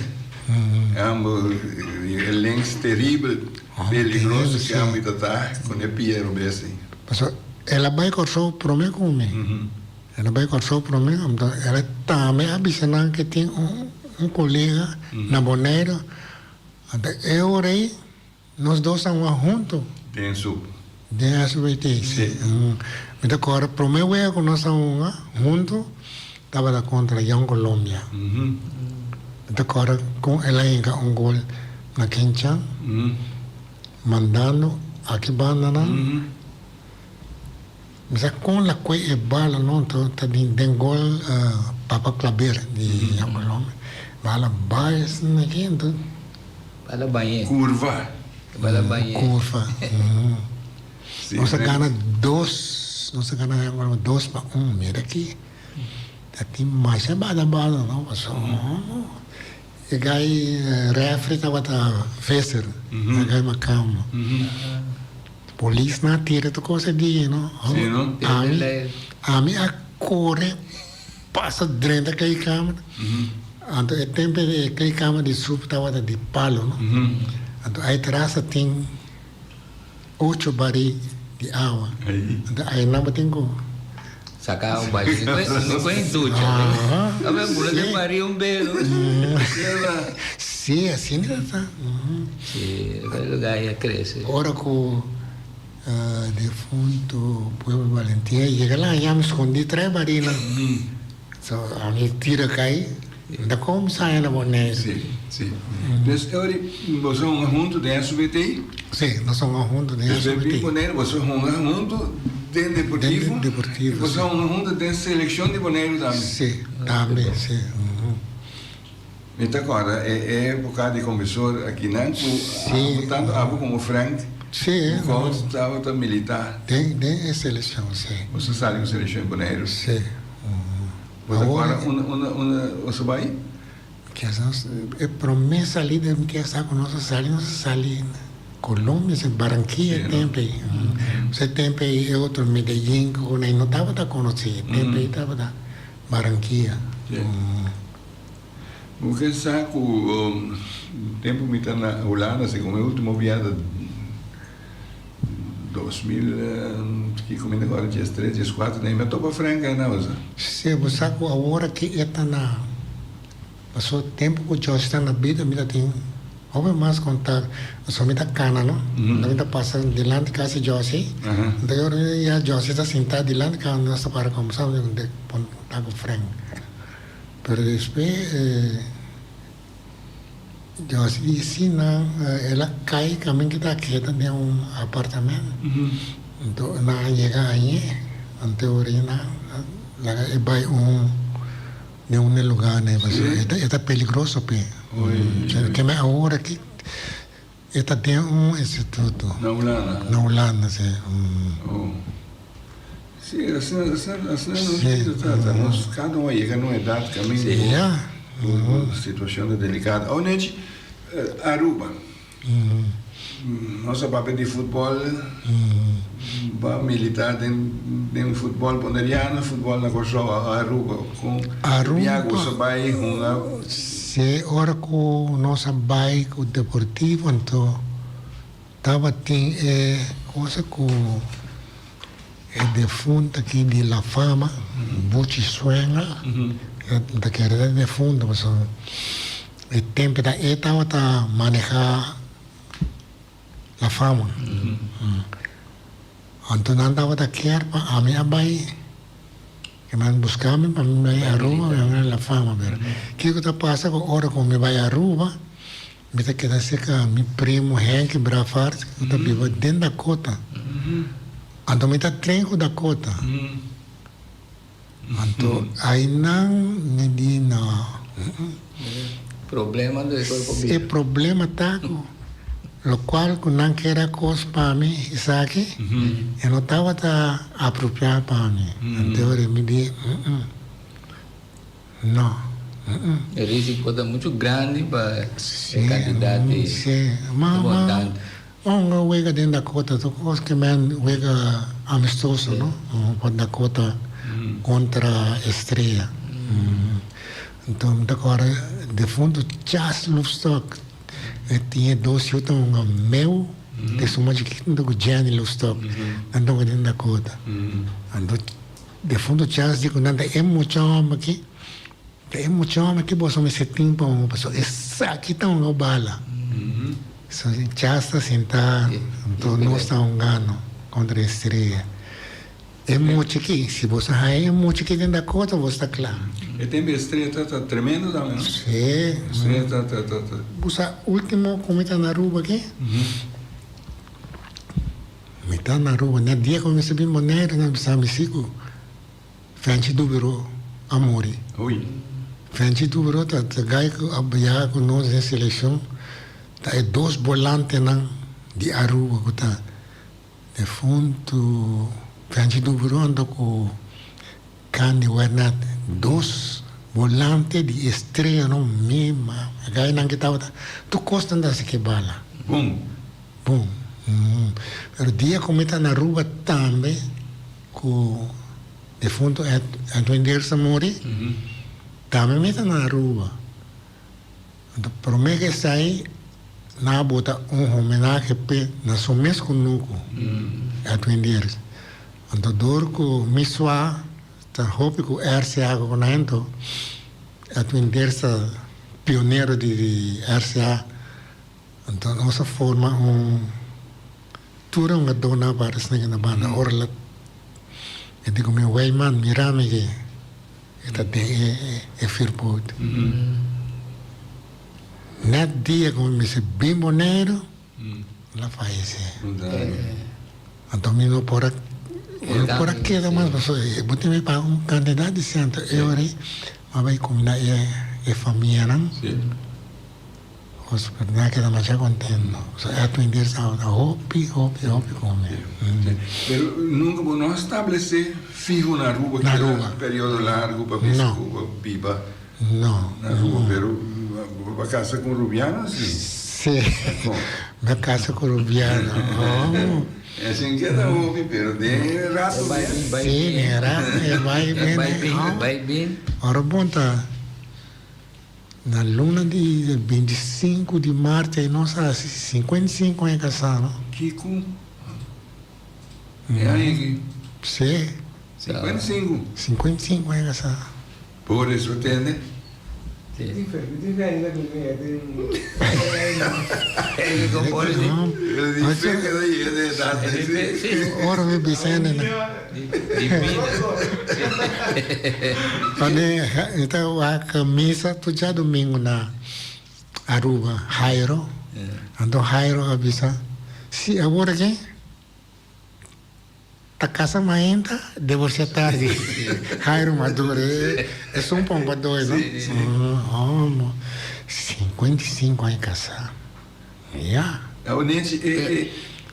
Ambo e links teribel, peligroso ku ambo ta ta ku e pia robes ei. Pasobra el a bai Kòrsou promé ku mi. El a bai Kòrsou promé, anto el a tambe a bisa nan ke tin un kolega na Boneiru. Anto e ora ei Nos dos a wak hunto. Den su. Den SBT, si. Mi ta kòrda promé wega ku nos a hunga hunto tabata kontra Jong Colombia. Mi ta kòrda kon el a hinka un gol na Kinchan, mandando aki bandanan. Mi sa kon la kue e bala no anto ta bin den gol Papa Claver di Jong Colombia. Bala bai asina aki anto. Bala bañ'é. Curva. Bala bañ'é. Curva. Nos a gana dos, nos a gana Jong Colombia dos pa un. Mira aki ta tin masha bala bala no pasobra e gai refri tabata Visser, e gai Macamba. Polis nan a tira tur cos e dia no. Sí no. Ami ami a core pasa drenta kleedkamer. Anto e tempo e kleedkamer di sup tabata di palo no. Anto ai tras a tin ocho bari di awa. Anto ai nan bo tin cu. Saca un bari. Mi cu e ducha. Awe bula den bari un belo. Sí, asina ta. Sí, e lugar ya crece. Ora cu defunto Pueblo Valentia yega la haña mi scondi tres barinan. So ami tira cay, mi ta comsa haña na Bonaire. Sí, sí. Dus e ora boso hunga hunto den SVT? Sí, nos a hunga hunto den SVT. Despues bin Bonaire boso hunga hunto den Deportivo? Den Deportivo, sí. Boso hunga hunto den seleccion di Bonaire tambe? Sí, tambe, sí. Mi ta kòrda e époka di konfesor akinan ku abo tantu abo komo Frank Buchholz tabata militá. Den den e selekshon, sí. Boso sali ku selekshon di Boneiru? Sí. Bo ta kòrda unda unda unda boso bai? Kisas e promé salida mi ke sa ku nos a sali, nos a sali Colombia, si, Barranquilla e tempu ei. E tempu ei e otro Medellin ku no tabata konosí, e tempu ei tabata Barranquilla. Bo ke sa ku tempu mi ta na Hulanda segun e ultimo biaha ta 2000 kiko mi ta kòrda 13 14 mi a topa Frank ayina bo sa. Si bo sa ku awor aki e ta na paso tempu ku Josh ta na bida mi ta tin hopi mas kontak paso mi ta kana no mi ta pasa dilanti kas di Josh anto e ora ya Josh ta sinta dilanti kas nos ta para kombersa mi ta ku Frank. Pero despues Dios di si nan el a kai kamin ki ta keda den un apartamento. Anto nan a yega añe, anto ora nan laga e bai un den un lugar ne pasobra e ta peligroso p'e. Keme awor aki E ta den un instituto. Na Hulanda? Na Hulanda, si. Oh. Si, asina, asina, asina nos bida ta. Ta nos kada un a yega na un edat kaminda Si, ya. bo situacion ta delicado. Awo Nechi, Aruba. Nos a papia di futbòl, bo a militá den den futbòl boneriano, futbòl na Kòrsou, Aruba. Kon bia ku boso a bai hunga? Si, ora ku nos a bai ku Deportivo anto tabatin e cosa ku e defunto aki di La Fama, Buchi Suenga, e ta kere ta defunto pasobra e tempo ta e tabata maneha La Fama. Anto nan tabata kier pa ami a bai, ke nan buska mi pa mi bai Aruba, mi a bai La Fama. Pero kiko ta pasa ku ora ku mi bai Aruba, Mi ta keda serka mi primo Henky Brafart ku ta biba den Dakota. Anto mi ta tren ku Dakota. Anto ainan mi di no. Problema anto e kos por bira. E problema ta ku lokual ku nan kere a kos pa mi esaki e no tabata apropiá pa mi. Anto ora mi di. No. E risico ta mucho grandi pa e cantidad di montante. Ma un wega den Dakota ta cos ke men wega amistoso no pa Dakota contra Estrella. Enton mi ta corda defunto Chas Loefstok e tin e dos yu ta hunga meu te suma chikito ku Jenny Loefstok nan ta hunga den Dakota. Anto Defunto Charles di ku nan ta e mucha hòmber aki, ta e mucha hòmber aki boso mester tin pa un pasobra esaki ta hunga bala. So Charles ta sintá anto nos ta hungando kontra Estrella. E mucha aki, si boso haña e mucha aki den Dakota boso ta kla. E tempu Estrella ta ta tremendo tambe no? Sí. Estrella ta ta ta. Bo sa ultimo ku mi ta na Aruba aki? Mi ta na Aruba net dia ku mi mester bin Bonaire nan bisa mi si ku Frenchie Dubero a muri. Ui. Frenchie Dubero ta ta guy ku a biaha ku nos den selekshon ta e dos bolantenan di Aruba ku ta defuntu Frenchie Dubero anto ku Candy Wernat dos bolante di estrella no mi mama e guynan ki tabata tur kos nan ta hasi ke bala. Bum. Bum. Pero dia ku mi ta na Aruba tambe ku defunto Edwin Dirks a muri tambe mi ta na Aruba. Anto prome ku esei nan a bota un homenahe p'e na su mes kunuku Edwin Dirks. Anto dor ku mi sua ta hopi ku RCA ku Konento, Edwin Dirks ta pionero di RCA, anto nos a forma un tur a un dona pa resnega na banda. Ora la e di ku mi, Wey man, mira mi ke e ta den e firboot. Net dia ku mi mester bin Boneiru, el a fayesé. Anto mi no por a no por a keda mas pasobra bo tin mi paga un kantidat di sènt euro ei pa bai kuminda e e famianan. Pues nan a keda masha kontento. So Edwin Dirks tabata hopi hopi hopi ku mi. Pero nunka bo no a stablesé fiho na Aruba keda un periodo largu pa bisa ku bo biba na Aruba pero bo a kasa ku un rubiano si? Si, mi a kasa ku rubiano. E sin keda hopi pero den rato mes. Si, den rato e bai bini. Ora bon ta na luna di 25 di maart ei nos a hasi 55 aña kasá no. Kiko? E aña aki? Si. 55? 55 aña kasá. Por eso tende. Ora mi bisa hende nan. Pone mi ta wak misa tur djadumingu na Aruba, Jairo. Anto Jairo a bisa, si awor aki. Ta casa mainta, divorcia tardi. Jairo Maduro, esun pompador, no? Oh, 55 aña casá. Ya. Awor Nancy, e,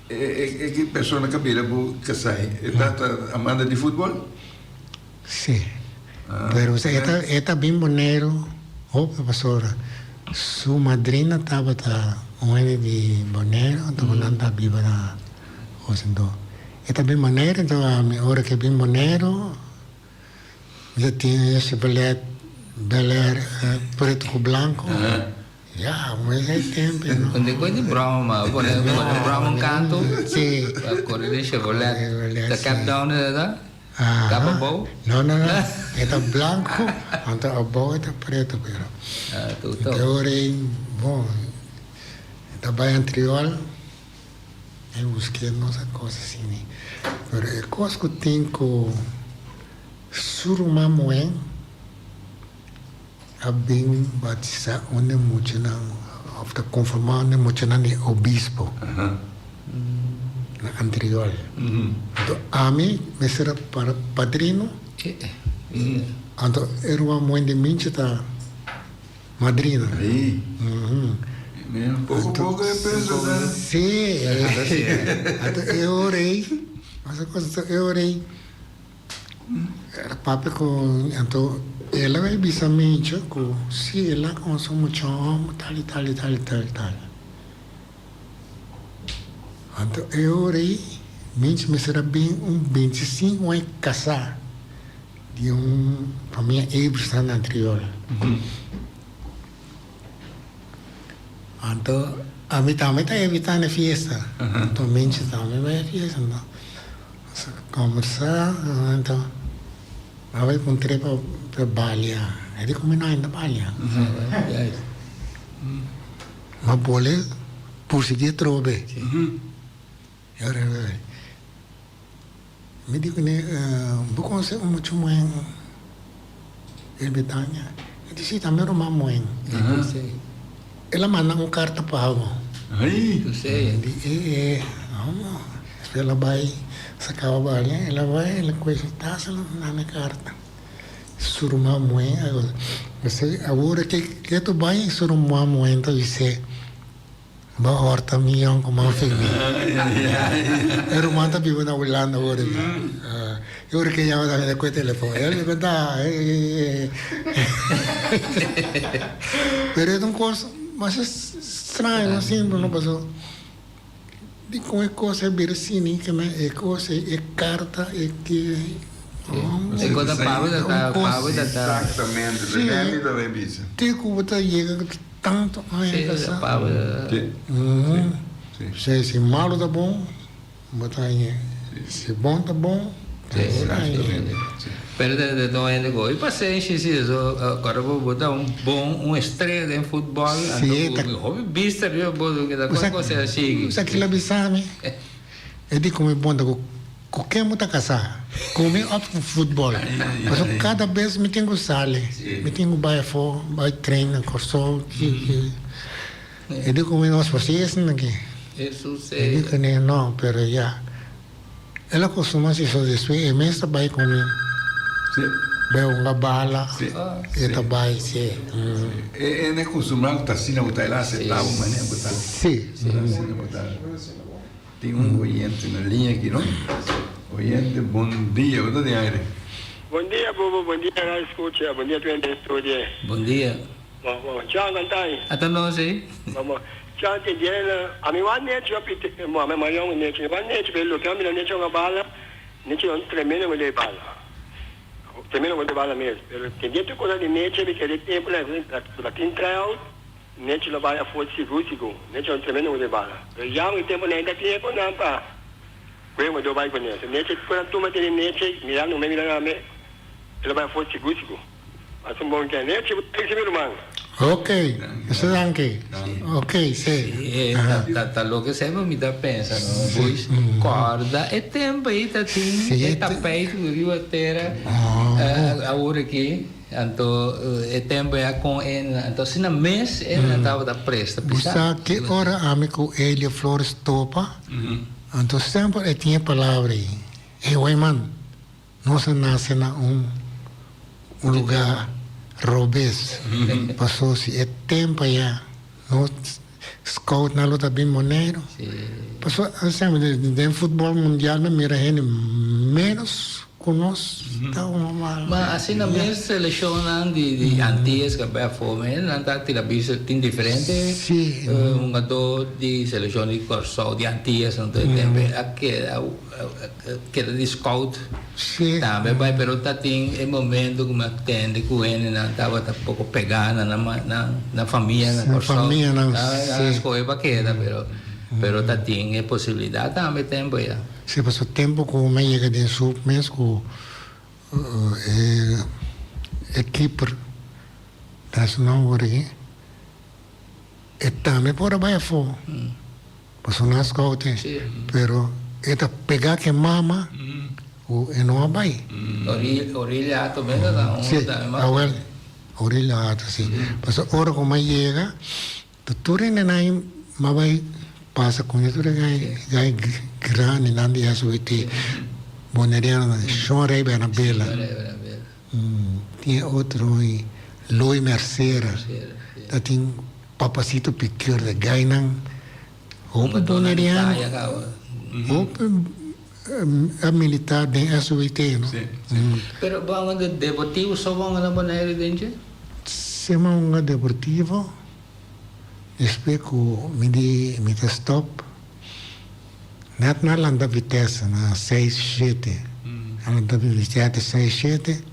e, e, e, ki persona ka bira bo casá? E ta ta amante di futbol? Sí. Pero e ta, e ta bin Boneiru hopi pasobra. Su madrina tabata un hende di Boneiru, anto ku nan ta biba na Os. Anto e ta bin Boneiru, anto ami ora ku e bin Boneiru mi ta tin e Chevrolet Bel Air pretu ku blanku. Ya, un esei tempu no. Kuando ku di broma, bo pone broma un kantu, pa kore den Chevrolet. Ta cap down e ta? Kap abou? No, no, no. E ta blanco, anto abou e ta preto, pero. Ah, tu to. E ora ei, bon, e ta bai Antriol, e busk'é nos a kos asina. Pero e kos ku tin ku su ruman muhé a bin batisá un di muchanan, òf ta konfirmá un di muchanan di obispo na Antriol. Anto ami mester a para padrino, anto e ruman muhé di Minchi ta madrina. Poko poko e pensa ta. Sí, anto e ora ei, e ora ei. El a papia ku anto el a bai bisa Mincho ku si el a konse un mucha hòmber tal i tal i tal i tal i tal. Anto e ora ei Mincho mester a bin un bintisinku aña kasá di un famia Eberson na Antriol. Anto ami tambe ta evitá na e fiesta. Anto Mincho tambe bai e fiesta. Anto nos a kombersá, anto a bai ku un trip pa balia. E di ku mi no a yenda balia. Ma bole pursiguí atrobe. Mi di kuné, Bo konosé un mucha muhé den Betania? E di, Sí, ta mi ruman muhé. El a manda un karta pa bo. Mi di, E, e, amo. Despues el a bai, saka bo balia, el a bai, el a kohe su tas, el a manda e karta. Su ruman muhé a gosa. Awor ke ta bai, su ruman muhé ta bis'é. Bo horta mi yon ku man firmi. E ruman ta biba na Hulanda awor aki. E ora ke yama tambe ta kue telefon. El mi konta Pero e ta un kos masha straño, no simpel no paso dikon e kos a bira asina ke men e kos e karta e ke E kos ta pabia ta ta pabia ta ta. Exactamente, mi ta bay bisa. Te ku bo ta yega. Tanto aña kasá. Si si malu ta bon, bo ta hañ'é. Si bon ta bon, bo ta hañ'é. Pero ta ta un hende ku hopi pasenshi si eso kòrda bo bo ta un bon un estrella den futbòl anto ku hopi bista riba bo ku ta kon kos a sigui. Sa kila bisa mi e di ku mi bon ta ku Ku ken bo ta kasá? Ku mi òf ku futbòl? Pasobra kada bes mi tin ku sali, mi tin ku bai afó, bai train na Kòrsou, ki, ki. E di ku mi nos por sigui esnan aki. E di ku mi no, pero ya. El a kostumá si so despues e mes ta bai ku mi. Bai hunga bala, e ta bai, si. E na kostumá ku ta asina ku ta, el a aseptá bo manera ku ta. Si. Asina ku ta. Tin un oyente na liña aki no. Oyente bon dia, bo ta den aire. Bon dia Bobo, bon dia Radio Scucha, bon dia tur hende den studio. Bon dia. Bon bon, Chan kantai. Ata nos ei. Bon bon, Chan tin dia na, ami wak nechi hopi te, bon ami mas yong nechi, mi wak nechi pero loke ami mira nechi hunga bala, nechi ta un tremendo gol di bala, tremendo gol di bala mes, pero tin dia tur cosa di nechi mi kere tempo na tin try out. Nechi lo bai afó sigur sigur. Nechi a un tremendo un bala. Pero ya un tempo nan ta tin e con nan pa cu e hungador bai con e. So Nechi cu nan tuma tene Nechi mira no me mira na me e lo bai afó sigur sigur. Pasa un bon weekend. Nechi bo ta mi ruman. Ok, eso danki. Ok, si. Sí, ta ta loke semper mi ta pensa no boys. Corda e tempo ei ta tin e tapijt riba tera awor aki. Anto e tempo ya con e anto asina mes e nan tabata presta Bo pisa. sa ki ora ami ku Elio Flores topa, anto semper e tin e palabra ei, Hey Weyman, nos a nase na un un luga robes, paso si e tempo aya nos scoutnan lo ta bin Boneiru. Paso semper den futbol mundial mi mira hende menos. ku nos ta un mal. Ma asina mes seleshonnan di di Antillas ku a bai afó mes nan ta tira bisa tin diferente hungadó di seleshon di Kòrsou di Antillas nan tur e tempu a keda keda di scout tambe bai pero ta tin e momento ku mi a tende ku hendenan tabata poko pegá na nan nan famia na Kòrsou nan a skohe pa keda pero pero ta tin e posibilidat tambe tempu ya. Si pasobra tempu ku mi a yega den sup mes ku e e keeper ta su nomber aki e tambe por a bai afó pasobra nan a scout e pero e ta pega ku e mama ku e no a bai. Orilia Hato mes a ta un tambe mas. Si awel Orilia Hato si pasobra ora ku mi a yega. Ta tur hendenan ma bai pasa con e tur e gai gai grandi nan di SWT bonerianonan Shon Rey Bernabela tin e otro y Loy Mercera ta tin Papacito Piqueur e gainan hopi boneriano hopi a milita den SWT no. Pero bo a unda Deportivo so bo a unda Bonaire den dje? Sema un Deportivo despues cu mi di mi ta stop net na lanta Vitesse na seis shete a lanta Vitesse seis shete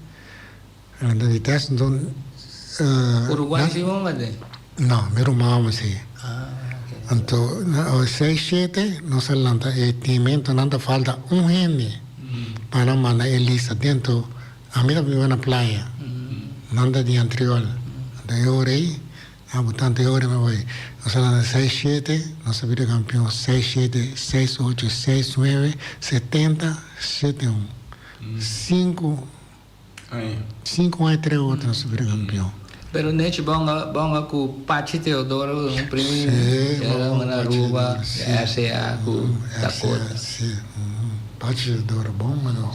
a lanta Vitesse enton. Uruguay si bo mate? No mi ruman si anto na seis shete nos a lanta e team enton nan ta falta un hende pa nan manda e lista dentro. Ami ta biba na playa, nan ta di Antriol. Anto e ora ei, abo tantu e ora mi bai. Nos a lanta seis shete, nos a bira kampion seis shete, seis ocho, seis nuebe, setenta, shete un. Sinku, sinku aña tres otro nos a bira kampion. Pero Nechi bonga bonga ku Pachi Teodoro un primi era un na Aruba RCA ku Dakota. Si, Pachi Teodoro bon mano.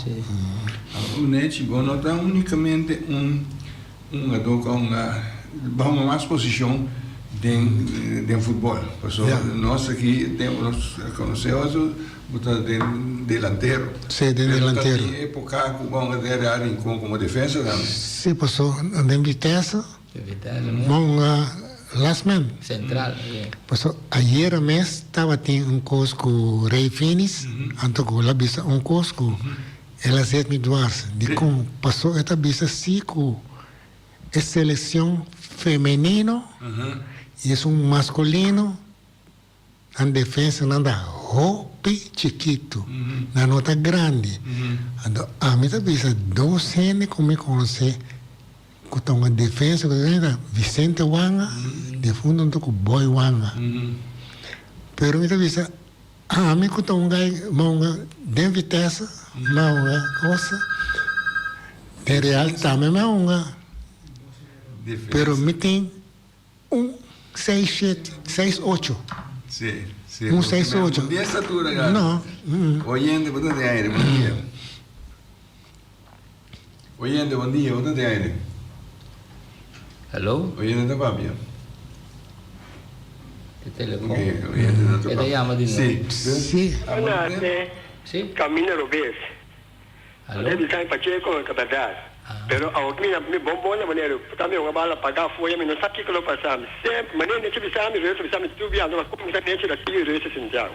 Nechi bo no ta unicamente un hungador ku a hunga baho mas posicion den den futbol pasobra nos aki tempo nos a conoce oso bo ta den delantero. Sí, den delantero. Pero ta tin epoca cu bo a hunga den Real Rincon como defensa tambe. Sí, paso den Vitesse bo a hunga last man. Central, sí. Paso ayera mes tabatin un cos cu Rey Finis, anto cu el a bisa un cos cu el a zet mi dwars. Dicon? Paso e ta bisa si cu e seleccion femenino y esun masculino. Nan defensanan ta hopi chikitu, nan no ta grandi. Anto ami ta bisa dos hende ku mi konosé ku ta un defensa ku ta grandi ta Vicente Wanga difunto anto ku Boy Wanga. Pero mi ta bisa ami ku ta un gai monga den Vitesse, monga cosa, den Real tambe mi a hunga, pero mi tin. Un seis shete, seis ocho. Sí, sí. Un seis ocho. Di estatura grandi. No. Oyente, bo ta den aire, bon dia. Oyente, bon dia, bo ta den aire. Hello. Oyente ta papia. E telefon. Ok, oyente no ta E ta yama di Sí. Sí. Buenas, Sí. Camina Robes. Aló? Ade bisa mi Pacheco ta berdad. Pero awor mi mi bon bon na manera ta mi un bala paga foya mi no sa kiko lo pasa mi semper manera nechi bisa mi rezo bisa mi tur bia no cuminsa nechi da sigui rezo Santiago.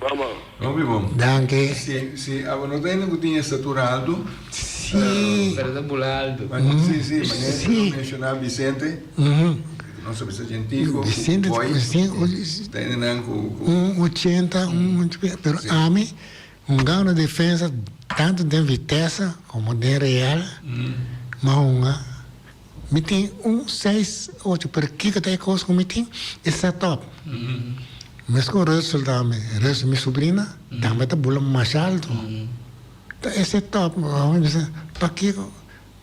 Bon bon. Hopi bon. Danki. Si, si, abo no ta hende ku tin estatura altu. Si. Pero ta bula altu. Si, si, manera ku bo menshoná Vicente. Nos a bisa Gentico, Vicente, Boy. Vicente, Ta hendenan ku. Un ochenta, un, pero ami. Hunga una defensa tanto den Vitesse como den Real, ma hunga mi tin un seis ocho pero kiko ta e cos cu mi tin e set up. Mescos Russell tambe, Russell mi sobrina tambe ta bula masha alto. Ta e set up, mi bisa pakiko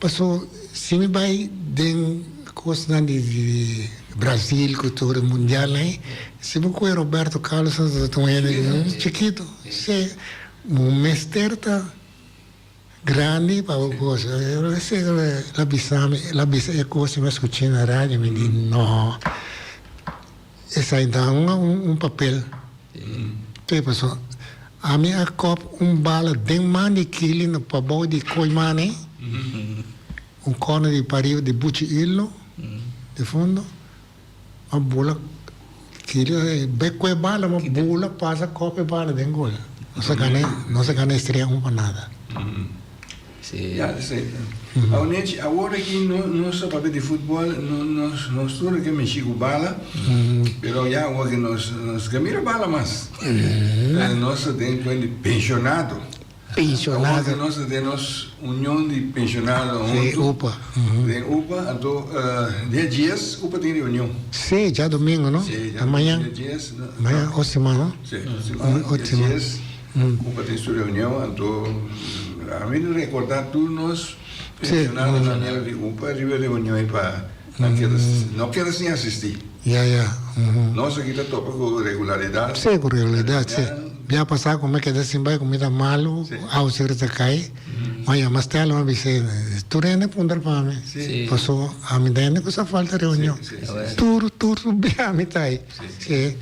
Paso si mi bai den cosnan di Brasil cu tur e mundial ahí, si bo coge Roberto Carlos ta un hende chikito, si bo mester ta grandi pa bo goza. El a bisa mi, el a bisa e cos mi a scucha na radio, mi di no, esai ta un papel. Paso. Ami a kòp un bala den man di Kili na pabou di Koimane, un kòrner di pariba di Buchi Illo, di fondo. A bula Kili a bai ku e bala, ma bula pasa kòp e bala den gol. Nos a gana, nos a gana Estrella un pa nada. Sí. Ya, esei ta. Awor Nechi, awor aki no nos ta papia di futbol, no nos nos tur ke mishi ku bala, pero ya awor ke nos nos ke mira bala mas. Nos ta den kuen di pensionado. Pensionado. Awor ke nos ta den nos union di pensionado Sí, huntu. UPA. Den UPA, anto dia dies UPA tin reunion. Sí, djadomingo, no? Sí, Ta mañan. dia dies. Mañan ocho siman, no? Sí, ocho siman, Ocho dia siman. dies. Cuba tin su reunion anto ami ta recorda tur nos pensionadonan miembro di UPA riba e reunion ei pa nan keda no keda sin asisti. Ya ya. Nos aki ta topa cu regularidad. Si cu regularidad si. Bia pasa cu mi keda sin bai cu mi ta malu awa sigur ta cay mi a yama Stella mi a bisa tur hende a puntra pa mi paso ami ta hende cu sa falta reunion tur tur bia mi ta ay si.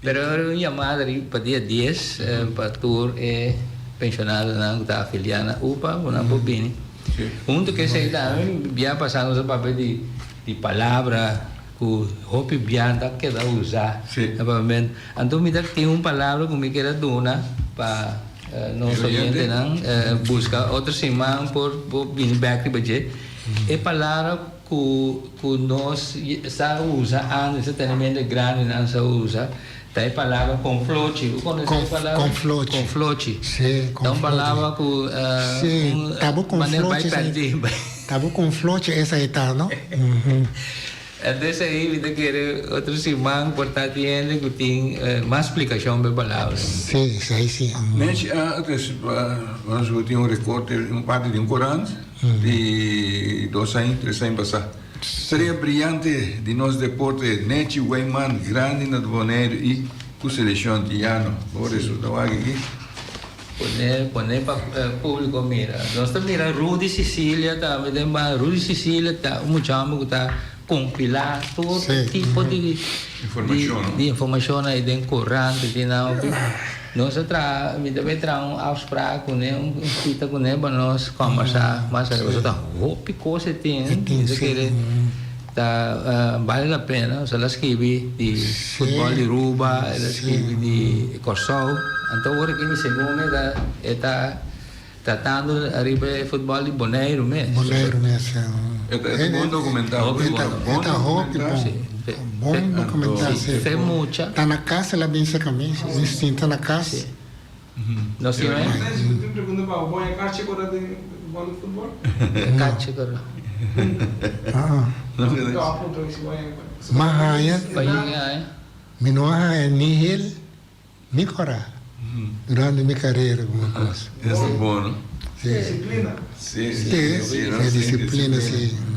Pero ora un yamada riba pa dia dies pa tur e pensionadonan ku ta afiliá na upa ku nan por bini. Huntu ku esei tambe bia pasá nos a papia di di palabra ku hopi bia ta keda usa na papiamentu. Anto mi ta tin un palabra ku mi keda duna pa nos oyentenan buska otro siman por por bini bèk riba dje. E palabra. Ku ku nos sa usa antes e tene mente grandinan sa usa ta e palabra konflochi. Bo konosé e palabra? Konflochi. Konflochi. Sí, Ta un konflochi. palabra ku Sí, un ta bo manera bai konflochi esei. pèrdí. Ta bo konflochi esei ta, no? Entonces ahí mi ta kere otro siman por ta tin hende ku tin mas splikashon pa e palabra. Sí, esei sí. Nechi a nos tin un rekorte, un parti di un korant. Di dos aña, tres aña pasá. Strea briyante di nos deporte Nechi Wijman grandi na Boneiru i ku seleshon antiano. Bo resulta wak aki. Pone pone pa publico mira. Nos ta mira Rudy Cicilia tambe den banda. Rudy Cicilia ta un muchamo ku ta compila tur tipo di di informacion ahí den corant di nan. Nos a traha, mi ta bay traha un afspraak cu ne, un cita cu ne pa nos combersa mas ariba. Pasobra ta hopi cos e tin, mi ta kere ta bale la pena. Osea el a skibi di futbol di Ruba, el a skibi di Corsou. Anto ora ki mi segun mi ta e ta tratando ariba e futbol di Boneiru mes. Boneiru mes, ya. E ta bon documentá. Hopi bon. E ta hopi bon. Bon documentá, si. Fe mucha. Ta na kas el a bin serka mi. Mi sinta na kas. Nos tin Mi tin un pregunta pa bo. Bo haña kachi ora di bòl di futbòl? Kachi ora. No, a puntra mi si bo haña. Mi a haña. Bo haña? Mi no a haña ni hel. Mi kora durante mi karera ku mi kos. Eso ta bon, no? Si. Disiplina. Si, si, si, disiplina, si.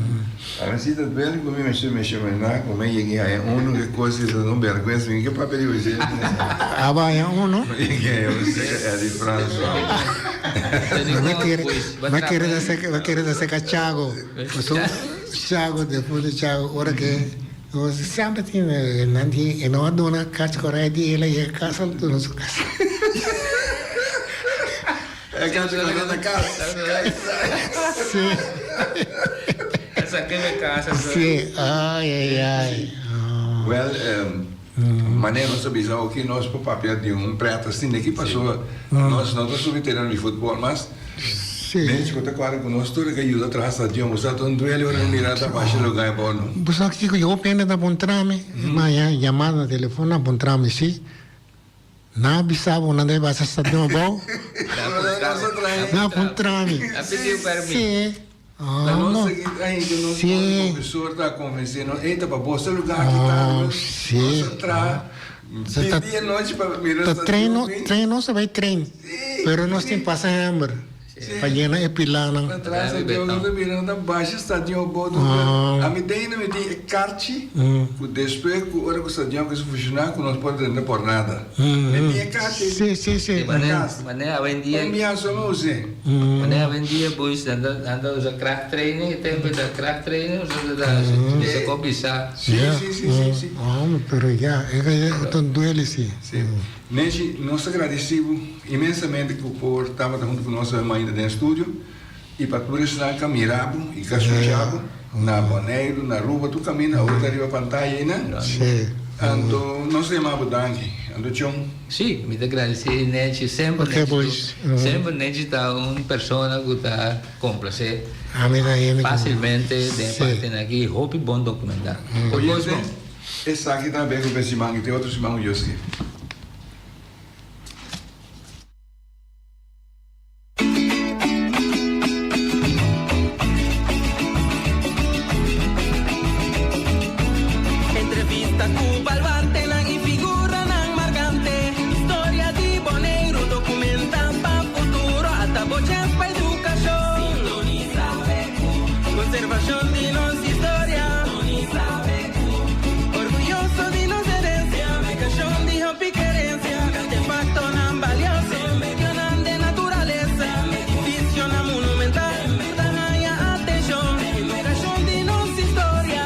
A mi si ta duele ku mi mester menshoná ku mi yega haña uno ke kos i ta un bèrgwensa mi ke papia di wese. Abo haña uno? Mi yega haña uno serka Eddie Franso. Mi kere, mi kere ta seka, mi kere ta seka Chago. Pasobra Chago, despues di Chago, ora ke. Nos semper tin nan tin e no a duna kach korai di el a yega kas a duna su kas. E kach korai na kas. Si. Esaki na kas anto. Si ay ay ay. Well manera nos a bisa oki nos por papia di un pret asina aki pasobra nos no ta subi tereno di futbol mas. Mens ku ta kòrda ku nos tur a yuda traha stadion, bo sa ta un duele ora bo mira ta basha lugá e bou no. Bo sa kiko hopi hende ta puntra mi, mi a yama na telefon a puntra mi si nan a bisa bo nan ta basha stadion abou, nan a puntra mi. A pidi un permis. Si. Ta nos aki ainda nos profesor ta konvensé nos, ey ta pa bo esta lugá aki ta, nos a traha di dia i nochi pa mira Ta train, train nos a bai train, pero nos tin pasa hamber. Pa yena e pilanan. Atras stadion nos ta mira nan ta basha stadion bo ami den mi tin e karchi ku despues ku ora ku stadion kuminsa funshoná ku nos por drenta por nada mi tin e karchi Si si si. na kas un bia so mi us'é. Manera awendia boys nan ta nan ta usa krachttraining e tempo ta krachttraining usa ta usa kon bisa. Si si si si si. Pero ya e ta un duele si. Si. Nechi, nos ta gradisí bo inmensamente ku por tabata huntu ku nos awe mainta den studio i pa tur esnan ka mira bo i ka skucha bo na Boneiru, na Aruba, tur kaminda awor ta riba pantaya einan. Anto nos ta yama bo danki. Anto Chon. Sí, mi ta gradisí Nechi. Semper Nechi tu, semper Nechi ta un persona ku ta komplasé fásilmente den e partenan aki. Hopi bon dokumentá. Oyente. Esaki ta haber ku e siman i te otro siman ku Dios ke. Entrevista ku baluartenan i figuranan markante. Historia di Boneiru dokumentá pa futuro. Ata bo chèns pa edukashon. Sintonisa Konservashon di nos historia. Orguyoso di nos herencia, Navegacion di hopi kerencia, Artefactonan balioso, Medionan den naturalesa, Edificionan monumental, Tur ta haña atencion, Navegacion di nos historia.